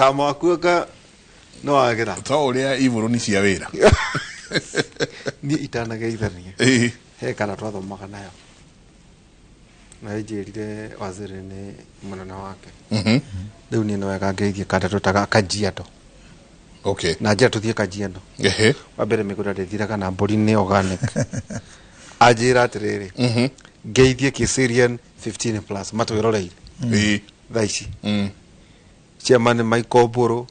Ta mwaku anga no wagĩra. To ũrĩa ibũrũ nĩ cia wĩra. Niĩ itanageithania. Ĩĩ. He kana twathomaga nayo na ĩnjĩrire waziri nĩ mũnene wake. Rĩu niĩ nĩ wega ngeithie kanda twĩtaga Kajiado. Okay. Na njĩra tũthiĩ Kajiado. Ehe. Wa mbere mĩgũnda ndĩthiraga na mbũri nĩ organic. Anjĩra atĩrĩrĩ, ngeithie Kiserian 15 plus matwĩroreire Ĩĩ. thaa ici. Chairman Michael Mbũrũ,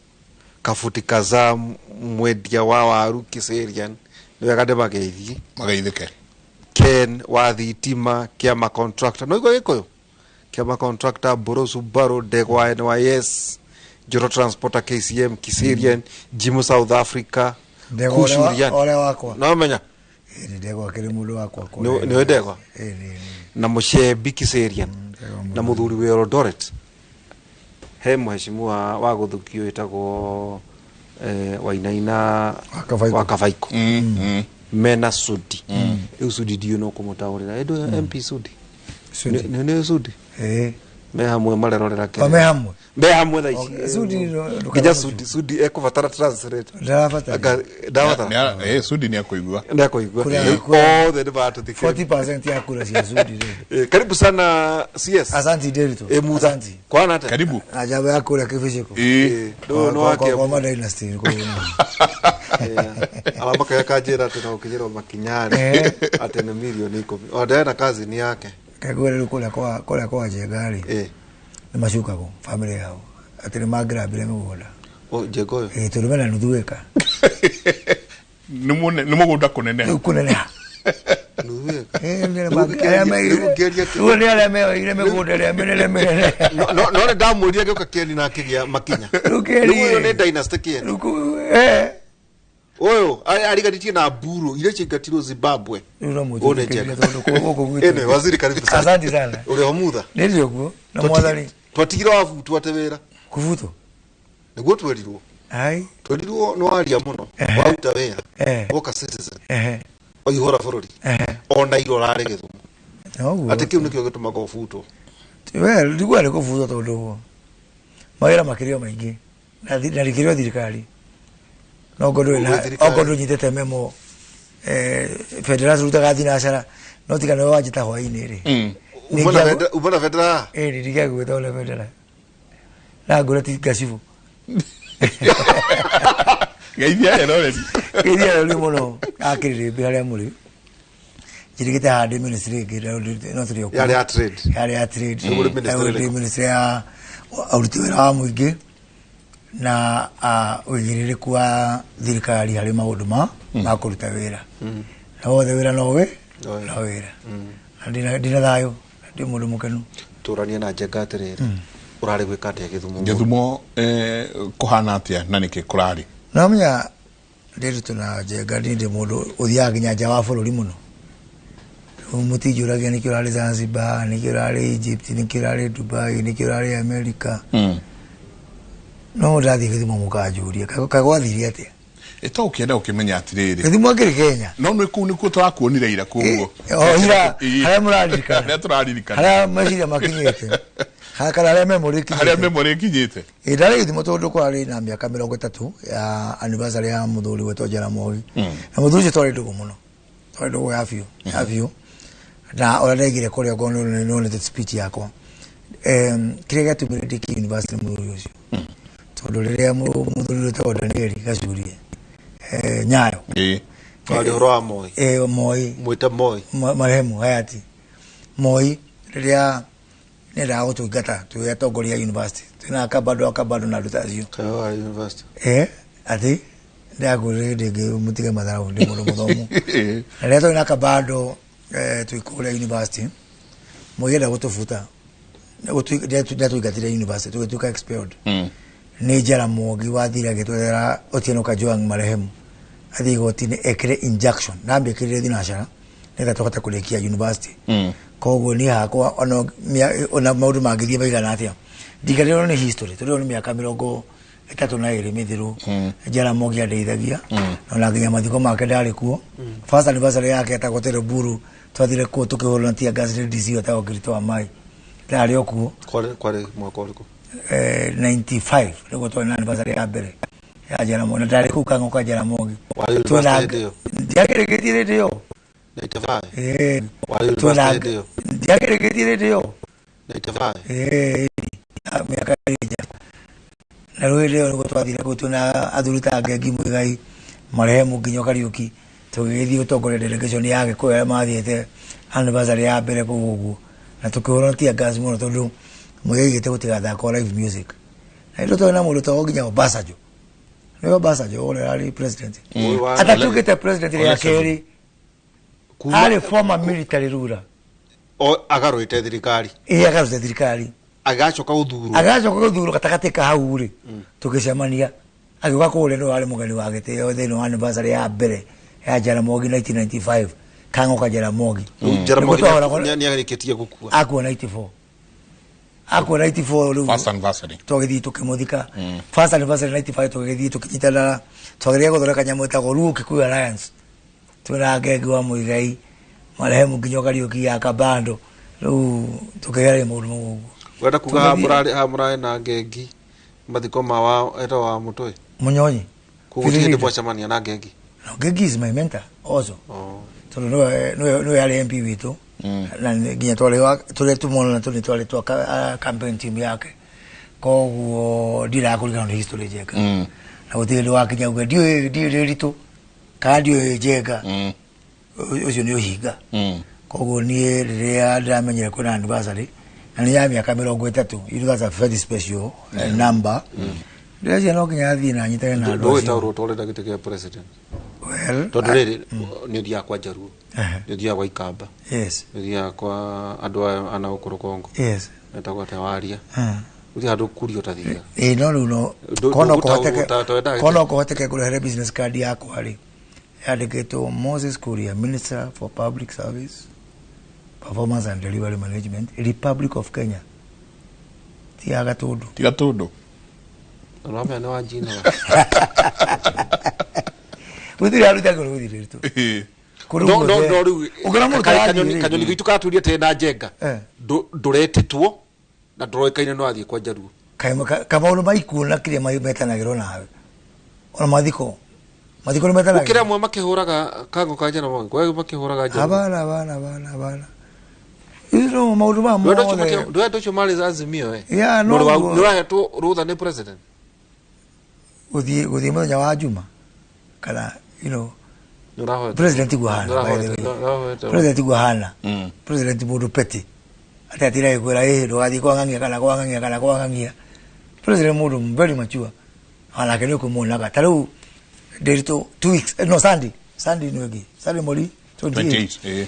Kabuti Kaza, mwendia wa waru Kiserian, nĩ wega ndĩmageithie. Magaithĩke. Ken wa thitima, Kiama contractor, no igua Gĩkũyũ, Kiama contractor, Mbũrũ Subaru, Ndegwa NYS, Njoro Transporter, KCM Kiserian, Jim South Africa. Ndegwa ũrĩa Kushurian. Ũrĩa wakwa. No menya. Ĩ, nĩ Ndegwa kĩrĩ mũndũ wakwa. Nĩwe Ndegwa? Ĩ, nĩ. Na Mũcembi Kiserian. Ndegwa na mũthuri wĩ Eldoret, he mheshimiwa wa gũthukio wĩtagwo Wainaina. Wa Kabaikũ. Wa Kabaikũ. Mena Sudi. Rĩu Sudi ndiũ no kũmũtaũrĩra ĩndũ MP Sudi. Sudi. Nĩ Sudi. Ĩ. Me hamwe marerorera. O me hamwe? Me hamwe thaa ici. Okay, Sudi nginya Sudi, Sudi ekũbatara translate. Ndarabatara. Ndabatara. Sudi nĩ akũigua. Nĩ akũigua. Kũrĩa- Rĩu othe nĩ maratũthikĩrĩria. 40% ya kura cia Sudi rĩ. Eh, karibu sana CS. Asante Derito. Eh, Mutha. Asante. Kwana atĩa? Karibu. Na jambo ya kura kibiciko. Ĩĩ. Ndũ nĩ wake. Kwa ma dynasty. Aramaka yakanjĩra atĩ no ũkinyĩrwo makinyarĩ atĩ nĩ mirioni 10 o ndena kazini yake. Kaigua rĩu kũrĩa kwa Njenga rĩ, nĩ macukagwo family yao atĩ nĩ mangĩrambire mĩgũnda. O, Njenga ũyũ. Ĩ, tondũ mena nuthu ĩka. Nĩ mũgũnda kũneneha. Rĩu kũneneha. Nuthu ĩka. Ĩ, nĩ Rĩu rĩu ũkĩaria rĩu nĩ arĩa meoire mĩgũnda ĩrĩa mĩnene mĩnene. No nĩ ndamwĩrire gĩũka kĩeni na akĩgĩa makinya. Rĩu kĩeni- Rĩu ũyũ nĩ dynasty kĩeni. Rĩu Ũyũ ariganĩtie na mburu iria ciaingatirwo Zimbabwe. Rĩu no Ũyũ nĩ mũtũthikĩrĩrie Njenga. tondũ gũkũ gwitũ. Ĩnĩ, waziri karibu sana. Asante sana. Ũrĩ ho Mutha? Nĩ ndĩ ũguo na mwathani. Twatigire wabutwo atĩ wĩra. Kubutwo? Nĩguo twerirwo. Ai. Twerirwo nĩ waria mũno. Waruta wĩra. Woka Citizen. Waihũra bũrũri. Ona ira ũrarĩ Gĩthumo. Noguo. Atĩ kĩu nĩkĩo gĩtũmaga ũbutwo. We ndiguo nĩ kũbutwo tondũ mawĩra makĩrĩ o maingĩ na rĩkĩrĩ o thirikari no ngorwo Ũguo thirikari- okorwo ndũnyitĩte memo, bendera tũrutaga thinacara no tiga nĩwe wanjĩta hwaĩ-inĩ rĩ. Uma na uma na bendera. Ĩ, ndigagwĩta ũrĩa bendera na ngũre ti ngacibũ. Geithia eroreri. Geithia eroreri mũno akĩrĩrĩmbĩ harĩa mũrĩ njirigĩte haha ndĩ ministry ĩngĩ no tũrĩ o kuo. Yarĩ ya trade. Yarĩ ya trade. Rĩu ũrĩ ministry Rĩu ndĩ ĩrĩkũ? ministry ya ũruti wĩra wa mũingĩ na ũigĩrĩrĩku wa thirikari harĩ maũndũ ma kũruta wĩra na wothe wĩra no wĩ No wĩra. no wĩra na ndĩna thayũ na ndĩ mũndũ mũkenu. Tũranie na Njenga atĩrĩrĩ, ũrarĩ gwĩka atĩa Gĩthumo? Gĩthumo kũhana atĩa na nĩkĩ kũrarĩ? Namenya ndĩrutũ na Njenga niĩ ndĩ mũndũ ũthiaga nginya nja wa bũrũri mũno. Rĩu mũtinjũragia nĩkĩ ũrarĩ Zanzibar, nĩkĩ ũrarĩ Egypt, nĩkĩ ũrarĩ Dubai, nĩkĩ ũrarĩ America. No ndathiĩ Gĩthumo mũkanjũria kaĩ gwathire atĩa. Ĩto ũkĩenda ũkĩmenya atĩrĩrĩ, Gĩthumo kĩrĩ Kenya. No nĩ kũu nĩkuo tũrakuonire ira koguo. O ira. Ĩ. Harĩa mũraririkana. Harĩa tũraririkana. Harĩa meciria makinyĩte. Kana harĩa memory ikinyĩte. Harĩa memory ikinyĩte. Ĩ, ndarĩ Gĩthumo tondũ kwarĩ na mĩaka 30 ya anniversary ya mũthuri wetwo Jaramogi. Na mũthuri ũcio twarĩ ndũgũ mũno. Twarĩ ndũgũ ya biũ, ya biũ. Na ũrĩa ndaigire kũrĩa ngorwo nĩ nonete speech yakwa. Kĩrĩa gĩatũmire ndĩkie university nĩ mũthuri ũcio. Tondũ rĩrĩa mũthuri wĩtagwo Daniel Gacurie, Nyayo. Ĩ. Warĩ ũhoro wa Moi. Ĩ, Moi. Mwĩte Moi. Marehemu Hayati. Moi rĩrĩa nendaga gũtũingata twĩ atongoria a university twĩna akabando na andũ ta acio. Kaĩ warĩ university? Atĩ ndakwĩrire hĩndĩ ĩngĩ mũtige matharau ndĩ mũndũ mũthomu. Na rĩrĩa twarĩ na kabando, twĩ kũrĩa university Moi enda gũtũbuta ndatũingatire university tũgĩtuĩka expelled. Nĩ Jaramogi wathire agĩtwethera Otieno Kajwang marehemu athiĩ igoti-inĩ ekĩre injunction na ambĩkĩrire thinacara nĩgetha tũhote kũrĩkia university. Koguo niĩ hakwa ona maũndũ mangĩthiĩ maigana atĩa ndinganĩrwo nĩ history tondũ ĩyo nĩ mĩaka 32 mĩthiru. Jaramogi andeithagia ona nginya mathiko make ndarĩ kuo. First anniversary yake etagwo Teroburu twathire kuo tũkĩhũrwo na tear gas nĩ DC etagwo Kirito wa Mai ndarĩ o kuo. Kwarĩ mwaka ũrĩkũ? 95 nĩguo twarĩ na anniversary ya mbere ya Jaramogi na ndarĩ kũu Kang'o ka Jaramogi. Wa university hĩndĩ ĩyo? Ndiakĩrĩkĩtie hĩndĩ ĩyo. 95. Ĩĩ. Wa university hĩndĩ ĩyo? Ndiakĩrĩkĩtie hĩndĩ ĩyo. 95. Ĩĩ, mĩaka ĩrĩa na rĩu hĩndĩ ĩyo nĩguo twathire kũu twĩna athuri ta Ngengi Muigai, marehemu Nginyo Kariũki, tũgĩgĩthiĩ gũtongoria delegation ya Gĩkũyũ arĩa mathiĩte anniversary ya mbere kũu ũguo, na tũkĩhũrwo tear gas mũno tondũ Muigai aigĩte gũtigathakwo live music. Na hĩndĩ ĩyo twarĩ na mũndũ wetagwo nginya Obasanjo. Nĩwe Obasanjo ũrĩa arĩ president. Atatuĩkĩte president rĩa kerĩ, arĩ former military ruler. Agarũrĩte thirikari. Ĩĩ, agarũrĩte thirikari. Agacoka gũthurwo. Agacoka gũthurwo gatagatĩ ka hau rĩ, tũgĩcemania. Agĩũka kũrĩa nĩwe warĩ mũgeni wa gĩtĩo thĩinĩ wa anniversary ya mbere ya Jaramogi 1995, Kang'o ka Jaramogi. Jaramogi nĩarĩkĩtie gũkua. Akua 94. Akua 94 rĩu. First anniversary. Twagĩthiĩ tũkĩmũthika. First anniversary 95 tũgĩthiĩ tũkĩnyitanĩra, twageria gũthondeka nyamũ ĩtagwo Luo Kikuyu Alliance. Twĩna Ngengi wa Muigai, marehemu Nginyo Kariũki ya Kabando. Rĩu tũkĩgeria maũndũ mau ũguo. Ũrenda kuga haha mũrarĩ na Ngengi mathiko ma wa etagwo wa Mũtũĩ? Mũnyonyi. Koguo gũtirĩ hĩndĩ mwacemania na Ngengi? No, Ngengi is my mentor also. Tondũ nĩwe arĩ MP witũ. Na nginya tũrĩa tumona tũ nĩ twarĩ twa campaign team yake. Koguo ndiraga kũringana na history njega. Na gũtirĩ hĩndĩ wakinya uge ndiũĩ Ndiritu kana ndiũĩ Njenga. Ũcio nĩ ũhinga. Koguo niĩ rĩrĩa ndĩramenyire kwĩna anniversary na nĩ ya mĩaka 30, you know that's a very special number. Ndĩreciria no nginya athiĩ na anyitane na andũ acio. Ndũgĩtaũrwo ũtwarĩra gĩtĩ kĩa president. Well, tondũ rĩrĩ nĩ ũthiaga kwa Jaruo, nĩ ũthiaga kwa Ikamba, nĩ ũthiaga kwa andũ aya ana gũkũ rũgongo, metagwo atĩa, Waria, gũtirĩ handũ Kuria ũtathiaga. Ĩĩ, no rĩu no kono kũhoteke ngũrehere business card yakwa rĩ, yandĩkĩtwo Moses Kuria, Minister for Public Service, Performance and Delivery Management, Republic of Kenya. Ti ya Gatũndũ. Ti Gatũndũ. Ũramenya nĩ wa Njinoga. Gũtirĩ handũ itangĩhota gũthiĩ Ndiritu. No no no rĩu kanyoni gaitũ karaturia atĩ na Njenga ndũretĩtwo na ndũroĩkaine no athiĩ kwa Jaruo. Kamaũndũ ma ikuũ na kĩrĩa metanagĩrwo nawe. Ona mathiko. Mathiko nĩ metanagĩrwo. Gũkĩra amwe makĩhũraga Kang'o ka Jaramogi, kwa makĩhũraga Jaruo. Hapana, hapana, hapana, hapana. Hizo maũndũ ma mothe. Ndũrenda ũcio marĩ Azimio eh. Yeah, no. Nĩũrahetwo rũtha nĩ president. Gũthiĩ mũthenya wa Juma kana you know president guo hana, president guo hana, president mũndũ petty. Ati atira kwĩra ĩ ndũgathiĩ kwa ng'ang'ia kana kwa ng'ang'ia kana kwa ng'ang'ia. President mũndũ very mature. Onake nĩ ũkũmuonaga. Ta rĩu Ndiritu 2 weeks, no Sunday, Sunday nĩ ĩngĩ, Sunday mweri 28.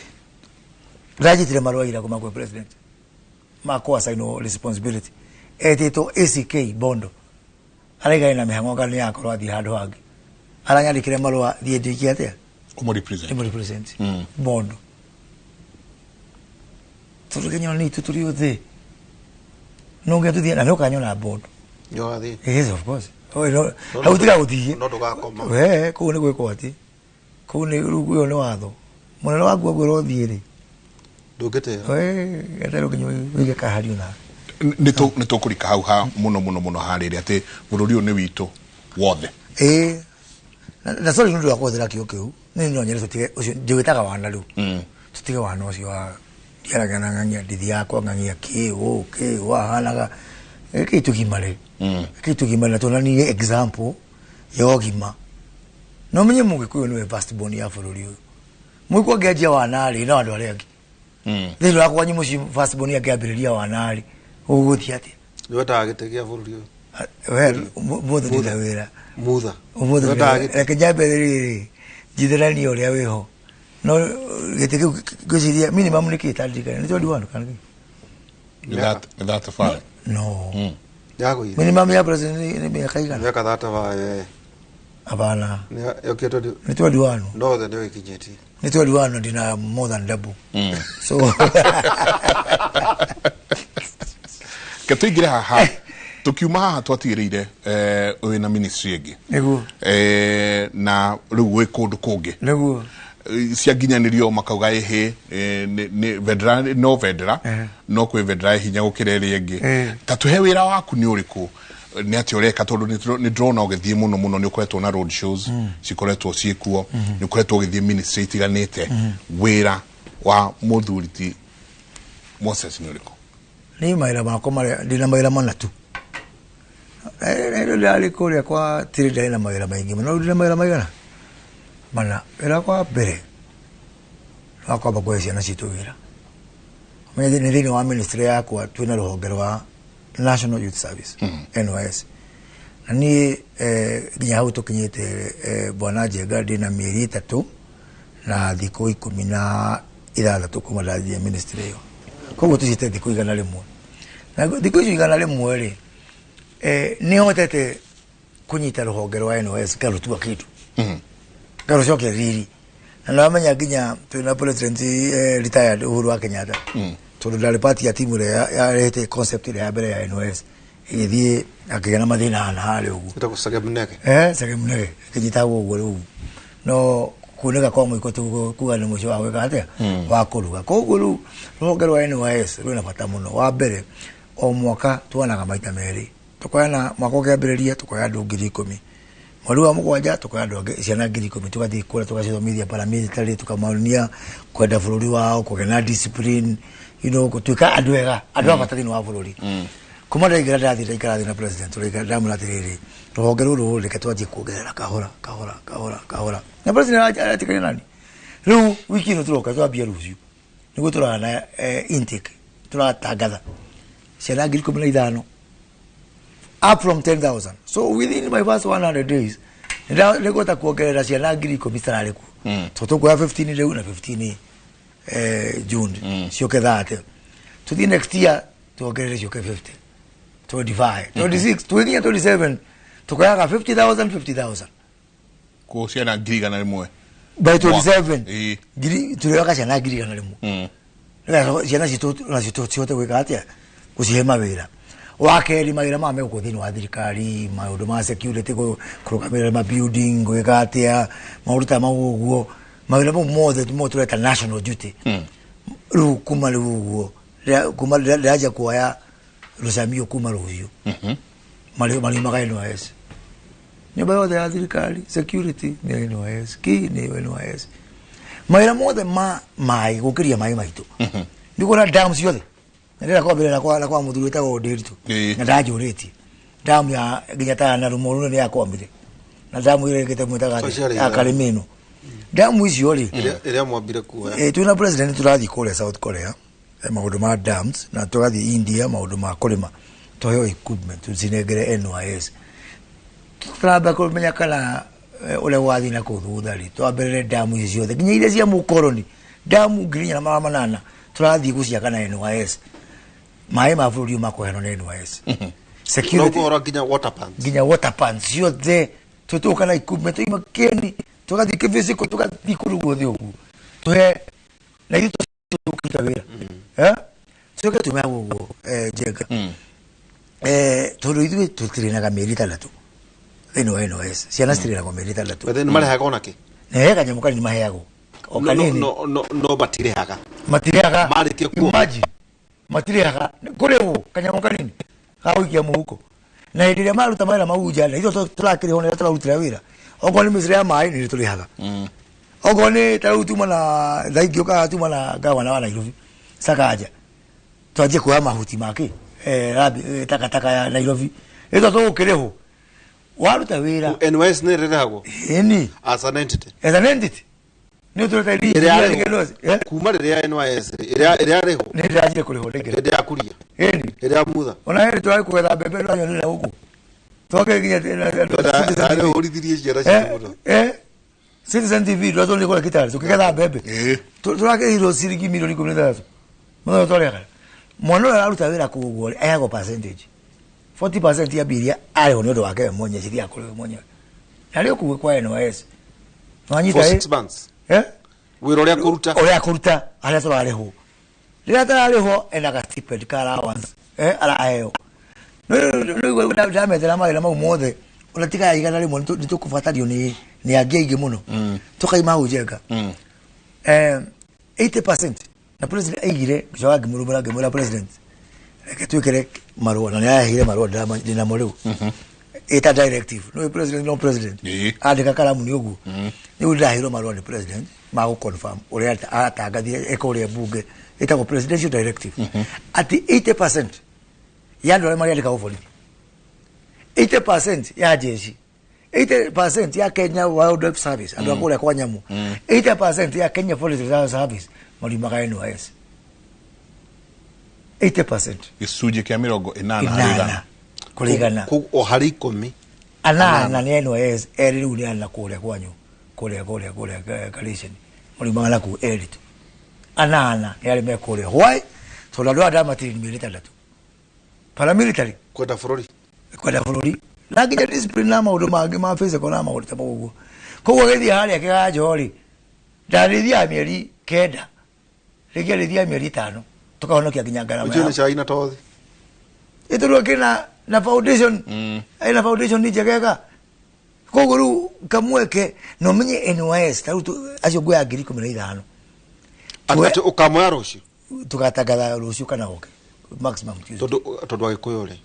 Ndanyitire marũa ira kuma kwĩ president ma kũ assign responsibility. Etĩtwo ACK Bondo. Araiga ina mĩhang'o kana nĩakorwo athiĩ handũ hangĩ. Aranyandĩkĩre marũa thiĩ ndĩkie atĩa? Ũmũ represent. Ũmũ represent. Bondo. Tondũ Kenya nĩ itũ tũrĩ othe. No nginya tũthiĩ na nĩũkanyona Bondo. Nĩũgathiĩ? Yes, of course. Hau tiga gũthiĩ. No ndũgakoma. We, kũu nĩ gwĩkwo atĩ. Kũu nĩ rĩu ũyũ nĩ watho. Mũnene waku akwĩra ũthiĩ rĩ. Ndũngĩtĩra. We, eterera nginya ũige kahario nawe. Nĩ tũkũrika hau ha mũno mũno mũno harĩrĩa atĩ bũrũri ũyũ nĩ witũ wothe. Ĩĩ. Na sorry nĩ ũndũ wa kũhũthĩra kĩo kĩu. Niĩ no nyende tũtige ũcio ndĩwĩtaga wana rĩu. Tũtige wana ũcio wa ndiaragia na ng'ang'ia, ndithiaga kwa ng'ang'ia kĩ, ũ, kĩ, wahanaga. Rekei tũgimare. Rekei tũgimare na tuonanie example ya ũgima. No menye Mũgĩkũyũ nĩwe first born ya bũrũri ũyũ. Mũgĩkũyũ angĩanjia wana rĩ, no andũ arĩa angĩ. Thĩinĩ wa kwanyu mũciĩ first born angĩambĩrĩria wana rĩ, ũgũthiĩ atĩa? Nĩwendaga gĩtĩ kĩa bũrũri ũyũ? Well, mũthĩ ndĩna wĩra. Mutha. Ũmũthĩ Nĩwendaga gĩtĩ? Reke nyambe rĩrĩ, njithananie ũrĩa wĩho. No gĩtĩ kĩu ngwĩciria minimum nĩ kĩĩ tandirikana? Nĩ 21 kana kĩ? Nĩ 35. No. Yagũire. Minimum ya president nĩ mĩaka igana? Mĩaka 35. Hapana. Yokire twenty. Nĩ 21. No othe nĩ ũgĩkinyĩtie. Nĩ 21 ndina more than double. So Ke tũingĩre haha. Tũkiuma haha twatigĩrĩire wĩna ministry ĩngĩ. Nĩguo. Na rĩu wĩ kũndũ kũngĩ. Nĩguo. Cia nginyanĩrio makauga ĩhĩ nĩ vendera no vendera no kwĩ vendera hinya gũkĩra ĩrĩa ĩngĩ. Ta tũhe wĩra waku nĩ ũrĩkũ, nĩ atĩa ũreka, tondũ nĩ ndĩrona ũgĩthiĩ mũno mũno, nĩ ũkoretwo na road shows cikoretwo ciĩkuo, nĩ ũkoretwo ũgĩthiĩ ministry itiganĩte. Wĩra wa mũthuri ti Moses nĩ ũrĩkũ? Niĩ mawĩra makwa marĩa ndĩna mawĩra mana tu. Rĩrĩa ndĩrarĩ kũrĩa kwa tiri ndarĩ na mawĩra maingĩ mũno, rĩu ndĩna mawĩra maigana mana. Wĩra wakwa wa mbere nĩ wa kwamba kũhe ciana citũ wĩra. Ũmenye nĩ thĩinĩ wa ministry yakwa twĩna rũhonge rwa National Youth Service, NYS, na niĩ nginya hau tũkinyĩte, bwana Njenga, ndĩna mĩeri 3 na thikũ 16 kuma ndanjia ministry ĩyo, koguo tũciĩte thikũ 100. Na thikũ icio 100 rĩ, nĩ hotete kũnyita rũhonge rwa NYS ngarũtua kĩndũ, ngarũcokia riri. Na nĩwamenya nginya twĩna president retired Uhuru wa Kenyatta, tondũ ndarĩ part ya timu ĩrĩa yarehete concept ĩrĩa ya mbere ya NYS, ĩgĩthiĩ akĩgĩa na mathĩna hana harĩa ũguo. Ĩtagwo Sage Munege. Sage Munege ĩkĩnyitagwo ũguo rĩu, no kunĩka kwa mũiko ti kuga nĩ mũico wa gwĩka atĩa wa kũruga. Koguo rĩu rũhonge rwa NYS rwĩna bata mũno. Wa mbere, o mwaka tuonaga maita merĩ, tukoyana mwaka ũkĩambĩrĩria tukoya andũ 10,000, mweri wa mũgwanja tukoya andũ angĩ ciana 10,000, tugathiĩ kũrĩa tũgacithomithia paramilitary, tukamonia kwenda bũrũri wao, kũgĩa na discipline, gũtuĩka andũ ega, andũ a bata thĩinĩ wa bũrũri. Kuma ndaingĩra ndathiĩ ndaikara thĩ na president, tũraikara, ndamwĩra atĩrĩrĩ, rũhonge rũrũ reke twanjie kuongerera kahora kahora kahora kahora, na president aretikania nani. Rĩu wiki ĩno tũroka twambie rũciũ nĩguo tũrana intake, tũratangatha ciana 15,000, up from 10,000. So within my first 100 days nĩngũhota kuongerera ciana 10,000 citararĩ kuo. So tũkuoya 15 rĩu na 15 June ciũke 30, tũthiĩ next year tuongerere ciũke 50, 25, 26, tũgĩkinya 27 tukoyaga 50,000 50,000. Kũ ciana 100,000. By 27 Ĩĩ. ngiri tũrĩoka ciana 100,000. Nĩgetha ciana citũ nacio cihote gwĩka atĩa, gũcihe mawĩra. Wa kerĩ, mawĩra maya megũkũ thĩinĩ wa thirikari, maũndũ ma security, kũrũgamĩrĩra ma building, gwĩka atĩa, maũndũ ta mau ũguo, mawĩra mau mothe mo tũreta national duty. Rĩu kuma rĩu ũguo kuma ndĩranjia kuoya rũcamio kuma rũciũ mariumaga NYS, nyũmba yothe ya thirikari security nĩ NYS, ki nĩ NYS, mawĩra mothe ma maĩ, gũkĩria maĩ maitũ nĩ kuona dam ciothe. Na ndĩrenda kwambĩrĩria na kwa mũthuri wĩtagwo Ndiritu. Na ndanjũrĩtie damu ya nginya ta na Rumoru nĩ yakwamire, na damu ĩrĩa ĩngĩte mwĩtaga So atĩa? ciarĩ Ya Karimino, damu icio rĩ, Ĩrĩa mwambire kuoya. Twĩna president tũrathiĩ kũrĩa South Korea, maũndũ ma dams, na tũgathiĩ India maũndũ ma kũrĩma, tũheo equipment tũcinengere NYS. Tũramba kũmenya kana ũrĩa gwathiĩ na kũu thutha rĩ, twambĩrĩre damu ici ciothe nginya iria cia mũkoroni, damu 4800 tũrathiĩ gũciaka na NYS. Maĩ ma bũrũri ũyũ makũheanwo nĩ NYS. Security Ũhoro nginya water pumps. Nginya water pumps ciothe tũtũka na equipment tũima kĩeni, tũgathiĩ kĩbĩcĩko, tũgathiĩ kũndũ guothe ũguo tũhe na ithuĩ tũkĩruta wĩra. Tũcoke tume hau ũguo, Njenga, tondũ ithuĩ tũtirĩnaga mĩeri 6 thĩinĩ wa NYS, ciana citirĩnagwo mĩeri 6. But then marehaga ona kĩ? Na he kanyamũ kanini maheagwo o No, kanini. no matirĩhaga. Matirĩhaga. Marĩkia kuoha. Imagine, matirĩhaga, kũrĩhwo kanyamũ kanini ga gũikia mũhuko, na hĩndĩ ĩrĩa maruta mawĩra mau nja, na ithuĩ tũrakĩrĩhwo nĩ arĩa tũrarutĩra wĩra. Okorwo nĩ mĩciri ya maĩ nĩ tũrĩhaga, okorwo nĩ ta rĩu tuma na thaa ingĩ ũkaga tuma na gavana wa Nairobi Sakaja, twanjie kuoya mahuti make takataka ya Nairobi ĩtwa tũgũkĩrĩhwo waruta wĩra. NYS nĩ ĩrĩrĩhagwo Ĩni. as an entity. As an entity nĩ ũtũreta. Ĩrĩa yarĩhwo kuma rĩrĩa NYS rĩ, ĩrĩa yarĩhwo. Nĩ ndĩranjire kũrĩhwo rĩngĩ. Hĩndĩ ya kuria. Ĩni. Hĩndĩ ya mutha. Ona hĩndĩ twarĩ kũgetha mbembe ndĩranyonire gũkũ twake nginya Ndarĩ ũrithirie ciana citũ mũno. Citizen TV ndĩratwarire kũrĩa Kitale tũkĩgetha mbembe. Tũrakĩrĩhirwo ciringi mirioni 16 mũthenya twarĩhaga. Mwana ũrĩa araruta wĩra kũu ũguo rĩ, aheagwo percentage 40% ya mbia iria arĩhwo nĩ ũndũ wake we mwenyewe, cithiaga kũrĩ we mwenyewe na rĩo kũu kwa NYS nwanyita. For 6 months. Wĩra ũrĩa kũruta. Ũrĩa kũruta harĩa tũrarĩhwo, rĩrĩa atararĩhwo ena ga stipend ka allowance araheo. Ndamethera mawĩra mau mothe ona tiga ya 100 nĩ tũkũbatario nĩ angĩ aingĩ mũno. Tũkaima hau, Njenga, 80% na president aigire ngicoka ngĩmũrũmĩra ngĩmwĩra president reke twĩkĩre marũa na nĩaheire marũa ndĩnamo rĩu ĩta directive no president no president andĩka karamu nĩ ũguo rĩu ndĩraheirwo marũa nĩ president ma gũ confirm ũrĩa atangathire eka ũrĩa mbunge ĩtagwo presidential directive atĩ 80% ya andũ arĩa marĩandĩkagwo borithi, 80% ya jeshi, 80% ya Kenya Wildlife Service, andũ a kũrĩa kwa nyamũ, 80% ya Kenya Forest Service mariumaga NYS, 80%. Gĩcunjĩ kĩa 80 harĩ 80 kũrĩ 100. O harĩ 10. 8 nĩ NYS, 2 rĩu nĩ ana kũrĩa kwanyu kũrĩa Galatian mariumaga nakuo 2 tu, 8 nĩ arĩa me kũrĩa. Why? Tondũ andũ aya ndamatiri mĩeri 6 paramilitary kwenda bũrũri, kwenda bũrũri na nginya discipline na maũndũ mangĩ ma physical na maũndũ ta mau ũguo. Koguo gĩthiĩ harĩa kĩganjo rĩ, ndarĩthiaga mĩeri 9, rĩngĩ arĩthiaga mĩeri 5, tũkahonokia nginya ngarama. Ũcio nĩ cai na tothi. Ĩtondũ akĩna na foundation, ĩna foundation nĩ njegega. Koguo rĩu kamweke na ũmenye NYS ta rĩu acio nguoya 15,000. Atĩ ũkamoya rũciũ? Tũgatangatha rũciũ kana oke maximum Tuesday. Tondũ Agĩkũyũ rĩ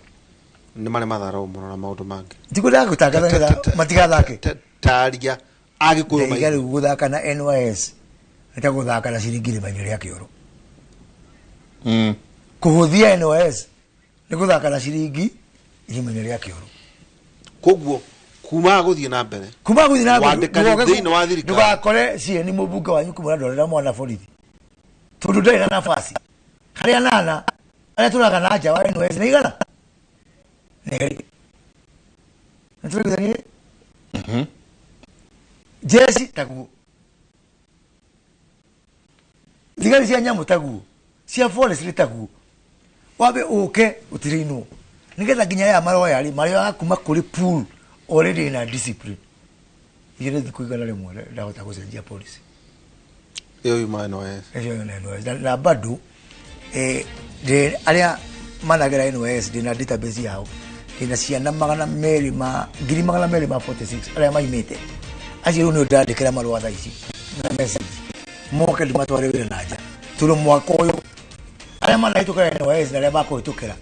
nĩ marĩ matharau mũno na maũndũ mangĩ. Tikwendaga gũtangatha nĩgetha matigathake. Taria Agĩkũyũ. Ndaiga rĩu gũthaka na NYS nĩ ta gũthaka na ciringi irima-inĩ rĩa kĩoro. Kũhũthia NYS nĩ gũthaka na ciringi irima-inĩ rĩa kĩoro. Koguo kuma gũthiĩ na mbere, kuma gũthiĩ na mbere wandĩkani thĩinĩ wa thirikari, ndũgakore cieni mũmbunge wanyu kumwĩra ndwarĩra mwana borithi tondũ ndarĩ na nafasi. Harĩ 8 arĩa tũraga na nja wa NYS nĩ 100. Nĩ jeshi taguo, thigari cia nyamũ taguo, cia forestry taguo, wambe ũke ũtirĩinwo nĩgetha nginya aya maroya rĩ marĩoyaga kuma kũrĩ pool already na discipline. Igĩrĩ thikũ 100 ndahota gũcenjia policy ĩyo yuma NYS. Ĩyo yuma NYS na bado arĩa managera NYS ndĩna database yao, ndĩna ciana 246 arĩa maimĩte acio rĩu nĩ ndandĩkĩra marũa thaa ici na message moke ndimatware wĩra na nja tondũ mwaka ũyũ arĩa manahĩtũkĩra NYS na arĩa makũhĩtũkĩra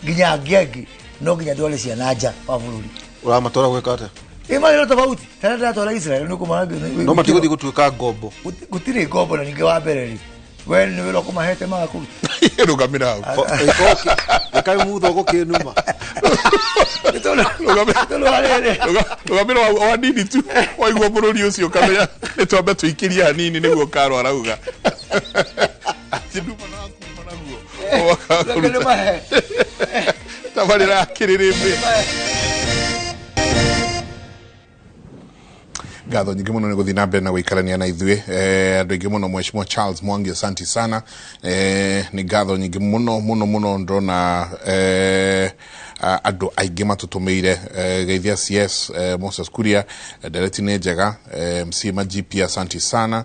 nginya angĩ no nginya ndware ciana nja wa bũrũri. Ũramatwara gwĩka atĩa? Ĩ marĩ tofauti tena ndĩratwara Israel nĩ kũmara. No matigũthiĩ gũtuĩka ngombo. Gũtirĩ ngombo na ningĩ wa mbere rĩ we nĩ wĩra ũkũmahete magakũruta. Rũgamĩra hau. Ĩkaĩ mutho gũkĩnuma. Rũgamĩra o hanini tu waigua bũrũri ũcio ũkamenya nĩ twambe tũikĩrie hanini nĩguo Karo arauga. Atĩ nduma na kuma naguo. Tabarĩra kĩrĩrĩmbĩ. Ngatho nyingĩ mũno nĩ gũthiĩ na mbere na gũikarania na ithuĩ andũ aingĩ mũno. Mheshimiwa Charles Mwangi, asante sana. Nĩ ngatho nyingĩ mũno mũno mũno ndona andũ aingĩ matũtũmĩire. Geithia CS Moses Kuria, ndereti nĩ njega. MC Majipi, asante sana.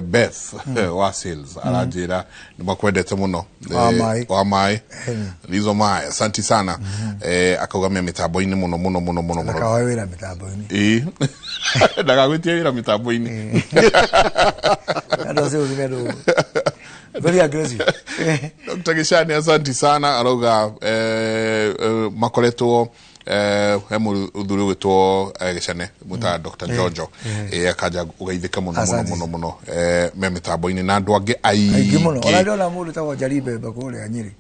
Beth wa sales aranjĩra nĩ makwendete mũno. Wa maĩ Lizo maĩ, asante sana. Akauga me mĩtambo-inĩ mũno mũno mũno mũno mũno. Ndakahoe wĩra mĩtambo-inĩ. Ĩĩ ndagagwĩtie wĩra mĩtambo-inĩ. Andũ acio nĩ andũ very aggressive. Dr. Gĩchani, asante sana. Arauga makoretwo he mũthuri ũgwĩtwo Gĩchane mwĩtaga Dr. Jojo akanja ũgeithĩke mũno mũno mũno mũno me mĩtambo-inĩ na andũ angĩ aingĩ mũno. Ona ndĩrona mũndũ tagwo Njari Mbembe kũrĩa Nyĩrĩ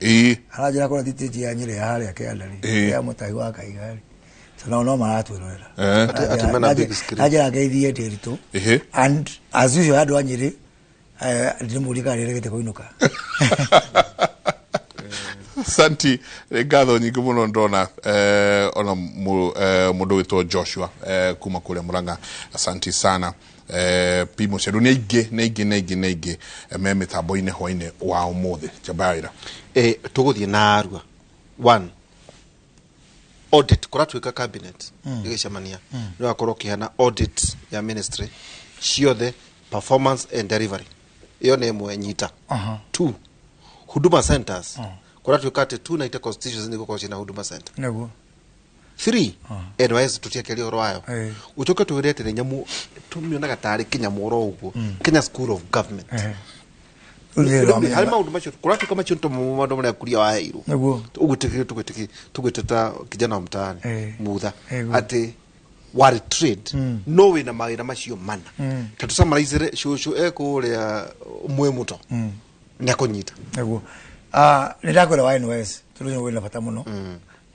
aranjĩra kũrĩa thitĩnji ya Nyĩrĩ harĩa kĩanda rĩ ya mũtahi wa Kaiga rĩ so nao no maratwĩrorera. Anjĩra ngeithie Ndĩritũ and as usual andũ a Nyĩrĩ ndĩmũrie kana nĩaregete kũinũka. Santi ngatho nyingĩ mũno ndona ona mũndũ wĩtwo Joshua kuma kũrĩa Murang'a, asante sana. P Mũceru nĩ aingĩ nĩ aingĩ nĩ aingĩ nĩ aingĩ me mĩtambo-inĩ hwainĩ wa ũmũthĩ. Njamba ya wĩra tũgũthiĩ na arua one audit kũratuĩka cabinet ĩgĩcemania nĩ wakorwo ũkĩheana audit ya ministry ciothe, performance and delivery, ĩyo nĩ ĩmwe nyita. Two, Huduma centers, kũratuĩka atĩ 290 constituencies nĩ gũkorwo ciĩna Huduma center. Nĩguo. 3 NYS tutiakeria horo wayo ucoke twire atĩrĩ nyamu tumionaga tarĩ kinyamu oro ũguo Kenya School of Government. Harĩ maũndũ macio kũratuĩka macio nĩ maũndũ marĩa kuria waheirwo ũguo tũgwĩte ta kijana wa mtaani mutha atĩ warĩ trade no wĩna mawĩra macio mana ta tũcamaraicĩre cũcũ ekũrĩa mwĩ mũto nĩ akũnyita. Nĩguo nĩ ndakwĩra wa NYS tondũ nĩ wĩna bata mũno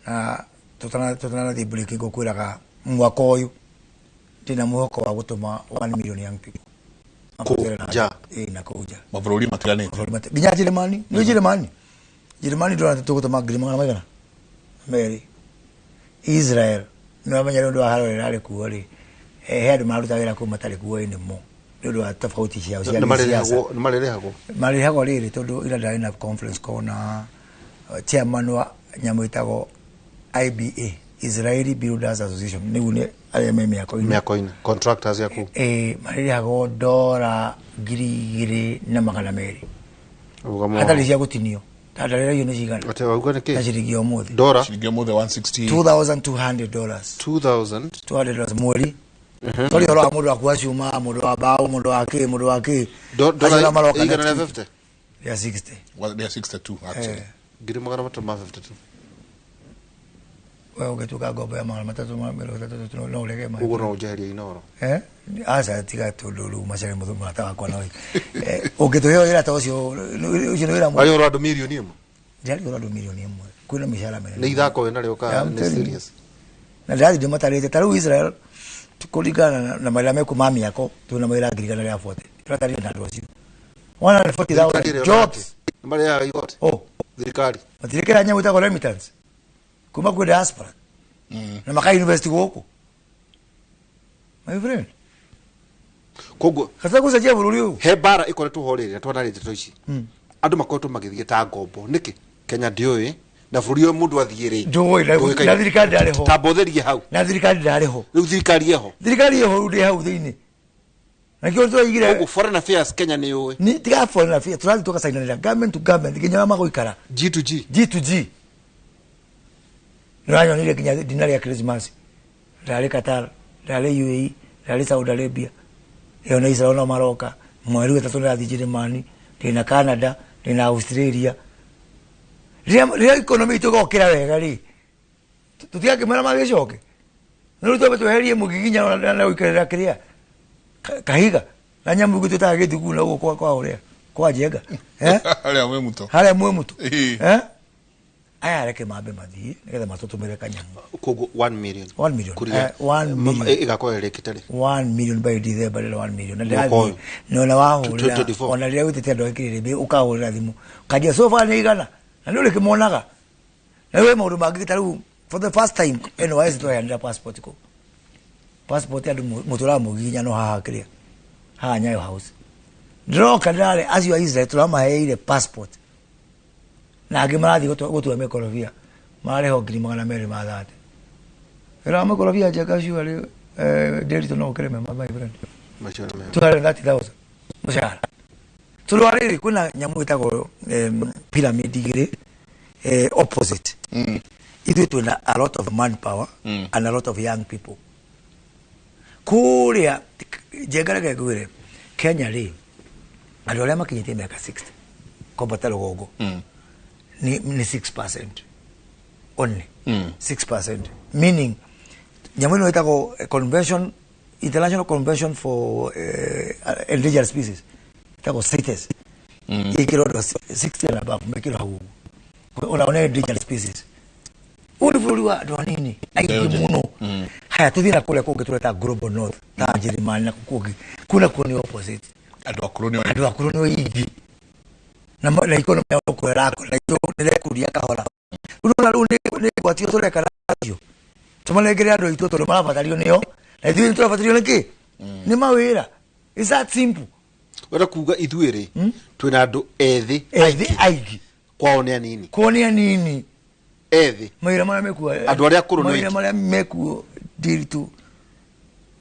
na tũtanathiĩ break ngũkwĩraga mwaka ũyũ ndĩna mwĩhoko wa gũtũma 1 million young people kũu nja. Na kũu nja. Mabũrũri matiganĩte. Nginya Njĩrĩmani nĩ Njĩrĩmani Njĩrĩmani ndĩrona tũgũtũma 200,000. Israel nĩ wamenya nĩ ũndũ wa haro ĩrarĩ kuo rĩ, he andũ mararuta wĩra kũu matarĩ kuo anymore nĩ ũndũ wa tofauti ciao cia nĩ gĩsiasa. Marĩrĩhagwo. Marĩhagwo rĩrĩ tondũ ira ndarĩ na conference call na chairman wa nyamũ ĩtagwo IBA, Israeli Builders Association, nĩguo nĩ arĩa me mĩako-inĩ. Mĩako-inĩ, contractors ya kũu. Marĩrĩhagwo dora 2,200 hatarĩ cia gũtinio tandarĩra icio nĩ cigana. Atĩ wauga nĩ na kĩ ciringi ya ũmũthĩ. Dora? Ciringi ũmũthĩ 160. $2,200. 2000. $200 mweri tori horo wa mũndũ wa kuoa cuma, mũndũ wa mbaũ, mũndũ wa kĩ, mũndũ wa kĩ. Dora Acio maroka igana next rĩa week. 50. Ya 60. Rĩa 62 actually. 352,000. We ũngĩtuĩka ngombo ya 330 no ũrege ma. Ũguo no ũnjeherie inoro. Aca tiga tondũ rĩu macere mũrata wakwa no ũngĩtũhe wĩra ta ũcio, ũcio nĩ wĩra Warĩ ũhoro andũ 1 mirioni. Ndiarĩ ũhoro andũ 1 mirioni kwĩna mĩcara mĩnene. Nĩ ithako wĩna rĩo ka I'm nĩ telling you. serious. Na ndĩrathiĩ ndĩmatarĩte ta rĩu Israel kũringana na mawĩra meku ma mĩako twĩna mawĩra 140,000 tũratarire na andũ acio 140,000 Thirikari ĩrĩa jobs. Nĩ marĩhaga igoti? Oh. Thirikari. Matirĩkĩra nyamũ ĩtagwo remittance kuma kwĩ diaspora na maka university gũkũ, my friend. Koguo kata gũcenjia bũrũri ũyũ. He mbara ĩkoretwo ho rĩrĩ twanarĩte to ici andũ makoretwo magĩthiĩ ta ngombo nĩkĩ Kenya ndiũĩ na bũrũri ũyũ mũndũ athiĩ rĩ. Ndũĩ, na thirikari ndarĩ ho. Tamba ũtherie hau. Na thirikari ndarĩ ho. Rĩu thirikari ĩho. Thirikari ĩho rĩu ndĩ hau thĩinĩ na kĩo tũraigire. Koguo foreign affairs Kenya nĩ ũĩ. Ni tiga foreign affairs tũrathiĩ tũgacainanĩra government to government nginya arĩa magũikara. G to G. G to G. Nĩranyonire nginya dina rĩa Christmas ndarĩ Qatar, ndarĩ UAE, ndarĩ Saudi Arabia, ĩyo na Israel no maroka mweri wa ĩtatũ ndĩrathiĩ Njĩrĩmani, ndĩna Canada, ndĩna Australia. Rĩrĩa economy itũ ĩgokĩra wega rĩ, tũtigakĩmera magĩcoke nĩ rĩu twambe tweherie mũgiginya na gũikarĩra kĩrĩa kahiga na nyamũ ingĩ twĩtaga gĩthugu na gũkũ kwa ũrĩa kwa njenga. Harĩa mwĩ mũto. Harĩa mwĩ mũtũ. Ĩĩ. Aya reke mambe mathiĩ nĩgetha matũtũmĩre kanyamũ. Koguo 1 million. 1 million. Kũria. 1 million. Ĩgakorwo ĩrĩkĩte rĩ? 1 million by December rĩrĩa 1 million na Mwaka ndĩrathiĩ ũyũ. na ona wahũrĩra 2024. ona rĩrĩa wĩtĩte andũ a kĩrĩrĩmbĩ ũkahũrĩra thimũ kanjia so far nĩ igana na nĩ ũrĩkĩmonaga na rĩu he maũndũ mangĩ ta rĩu for the first time NYS twaheanĩra passport kũ passport andũ mũtũraga mũgiginya no haha kĩrĩa haha Nyayo House ndĩroka ndĩrarĩ acio a Israel tũramaheire passport na angĩ marathiĩ gũtua mĩkorobia mararĩhwo 230,000 wĩra wa mĩkorobia njega cio rĩ Nderitu no ũkĩrĩme my friend. Macio nĩ mega. 230,000 mũcara tondũ wa rĩrĩ kwĩna nyamũ ĩtagwo pyramid igĩrĩ opposite. Ithuĩ twĩna a lot of manpower and a lot of young people kũrĩa njenga. Reke ngwĩre Kenya rĩ andũ arĩa makinyĩtie mĩaka 60 kwambata rũgongo ni 6% only. 6% meaning nyamũ ĩno ĩtagwo convention, International Convention for Endangered Species ĩtagwo CITES ĩkĩrwo andũ a 60 and above mekĩrwo hau ũguo ona one endangered species. Ũyũ nĩ bũrũri wa andũ anini aingĩ mũno. Haya tũthiĩ na kũrĩa kũngĩ tũreta Global North ta Njĩrĩmani na kũu kũngĩ kũu nakuo nĩ opposite. Andũ akũrũ nĩo. Andũ akũrũ nĩ aingĩ na na economy yao kũrĩa ĩrakũra na itũ nĩrekũria kahora. Rĩu nĩwona rĩu nĩ ngwatio tũreka nacio tũmanengere andũ aitũ tondũ marabatario nĩo na ithuĩ nĩtũrabatario nĩ kĩ nĩ mawĩra. It's that simple. Wenda kuga ithuĩ rĩ twĩna andũ ethĩ ethĩ aingĩ. Kwao nĩ anini. Kwao nĩ anini. Ethĩ. Mawĩra marĩa mekuo Andũ arĩa akũrũ nĩ mawĩra aingĩ. Marĩa mekuo Ndiritu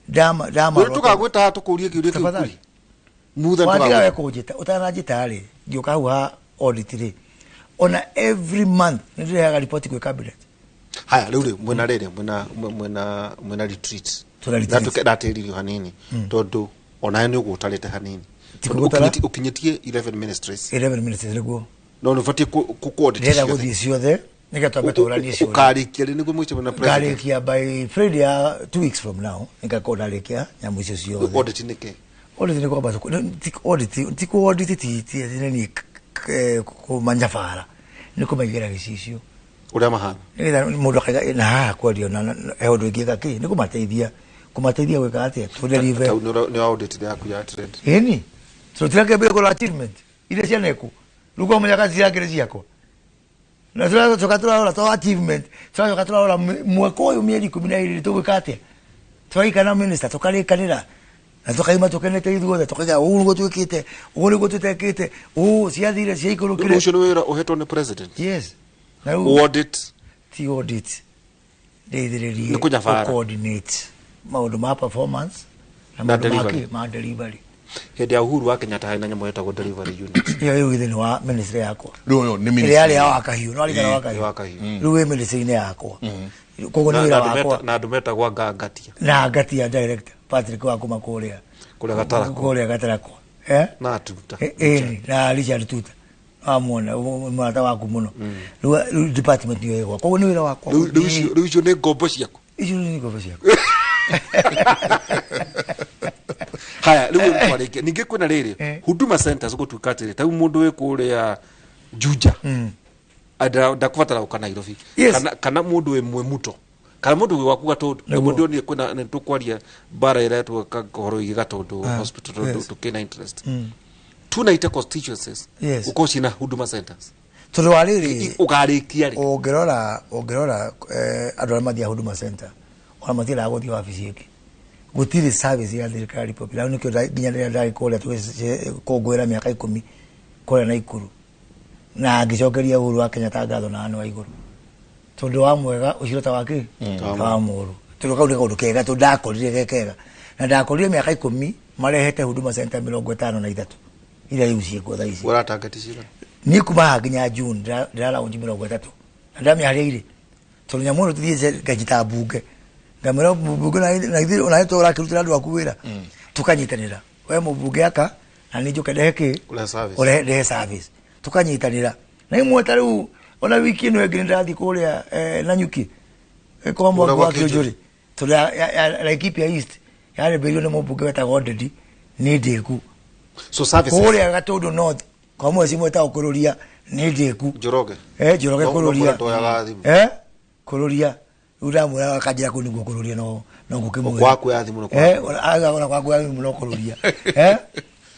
ndama ndama. Rĩu tũkagwĩta tũkũrie kĩũria kĩu. Tafadhali. Kuri mutha Watiga we tũkagwĩta. kũnjĩta ũtananjĩta rĩ ngĩũka hau ha audit rĩ ona every month nĩ ndĩrehaga riboti kwĩ cabinet. Haya, rĩu rĩ mwena rĩrĩ mwena mwena mwena retreat. Twĩna retreat. Ndatĩririo hanini tondũ onawe nĩ ũgũtarĩte hanini. Ti Tondũ kũgũtara? ũkinyĩtie 11 ministries. 11 minutes nĩguo. No nĩ ũbatiĩ kũ-audit Ndĩrenda ciothe. gũthiĩ ciothe nĩgetha twambe tũranie ciothe. Ũkarĩkia rĩ nĩguo mũcemanie na president? Ngarĩkia by Friday ya 2 weeks from now, nĩngakorwo ndarĩkia nyamũ icio ciothe. Audit nĩ kĩ? Audit nĩ kwamba ti audit, ti ku audit, ti nĩ niĩ kũmanyabara, nĩ kũmaigĩra gĩcicio ũrĩa mahana, nĩgetha mũndũ akaiga na haha kwario na he ũndũ ingĩka kĩ nĩ kũmateithia gwĩka atĩa tũdeliver. Tau nĩ audit yaku ya trade. Ĩni tũtirakĩambia kũrora achievement iria cianekwo rĩu kwa mũnyaka cirakĩrĩ ciakwa na tũracoka tũrarora to achievement, tũracoka tũrarora mwaka ũyũ mĩeri 12 tũgwĩka atĩa, tũraikara na minister tũkarĩkanĩra na tũkaima tũkenete ithuothe, tũkaiga ũũ nĩguo twĩkĩte, ũũ nĩguo tũtekĩte, ũũ ciathire ciaikũrũkire. Rĩu ũcio nĩ wĩra ũhetwo nĩ president? Yes, na rĩu Audit. Ti audit, ndeithĩrĩrie Nĩ kũnyabara. Coordinate maũndũ ma performance na Na maũndũ ma delivery. kĩ ma delivery. Hĩndĩ ya Uhuru wa Kenyatta harĩ na nyamũ yetagwo delivery unit. Ĩyo ĩu thĩinĩ wa ministry yakwa. Rĩu ũyũ nĩ Ĩrĩa ministry. yarĩ ya Wakahiũ, no arikana Wakahiũ. Ya Wakahiũ. Rĩu ĩ ministry-inĩ yakwa, koguo nĩ Na- wĩra na andũ wakwa. na andũ metagwo ngangatia. Na ngatia director Patrick wa kuma kũrĩa Kũrĩa Gatarakwa. Kũrĩa Gatarakwa, eh. Na tuta. Ĩni na Richard Tuta amwona mũrata waku mũno. Rĩu department nĩyo ĩgwa, koguo nĩ wĩra wakwa. Rĩu icio nĩ ngombo ciaku. Icio nĩ ngombo ciakwa. Haya, rĩu twarĩkia ningĩ kwĩna rĩrĩ Huduma Centers gũtuĩka atĩrĩ ta rĩu mũndũ wĩ kũrĩa Juja ndakũbatara gũka Nairobi, kana mũndũ wĩ Mwemuto kana mũndũ wĩ gwaku Gatũndũ. Nĩguo. Nĩguo ndionire kwĩna nĩ tũkwaria mbara ĩrĩa tweka ũhoro wĩgiĩ Gatũndũ hospital tondũ tũkĩna interest 290 constituencies gũkorwo ciĩna Huduma Centers. Tondũ wa rĩrĩ Ũkarĩkia rĩ? Ũngĩrora andũ arĩa mathiaga Huduma Center ona matiendaga gũthiĩ wabici ĩngĩ, gũtirĩ service ya thirikari popular. Nĩkĩo nginya rĩrĩa ndarĩ kũrĩa tũgĩkũngũĩra mĩaka 10 kũrĩa Naikuru na ngĩcokeria Uhuru wa Kenyatta ngatho na anũ a igũrũ tondũ wa mwega ũcio ta wa kĩ ta wa mũũru, tondũ kau nĩ kaũndũ kega tondũ ndakorire ge kega na ndakorire mĩaka 10 marehete Huduma Center 53 iria rĩu ciĩkuo thaa ici. Ũratangati cigana? Niĩ kuma haha nginya June ndĩra launch 30 na ndamĩharĩirie tondũ nyamũ ĩno tũthiĩte nganyita mbunge ngamwĩra mbunge na ithuĩ ona nĩ tũrakĩrutĩra andũ aku wĩra tũkanyitanĩra, we mũmbunge aka na niĩ njũke ndehe kĩ. Ũrehe service. Ũrehe ndehe service tũkanyitanĩra na imwe ta rĩu ona wiki ĩno ĩngĩ nĩ ndĩrathiĩ kũrĩa Nanyuki, kwa Kũrĩa mwaka gwa wa Kĩũnjũrĩ. Kĩũnjũrĩ tondũ Laikipia East yarĩmbĩirio nĩ mũmbunge wetagwo Ndedi nĩ ndĩku. So services. Kũrĩa Gatũndũ North kwa mweci mwetagwo Kũrũria nĩ ndĩku. Njoroge. Njoroge. No- no Kũrũria. kũrĩa ndoyaga thimũ. Kũrũria rĩu ndamwĩra akanjĩra kũu nĩguo kũrũria no ngũkĩmwĩra. Gwaku ya thimũ no Ona kwaku ya thimũ no kũrũria.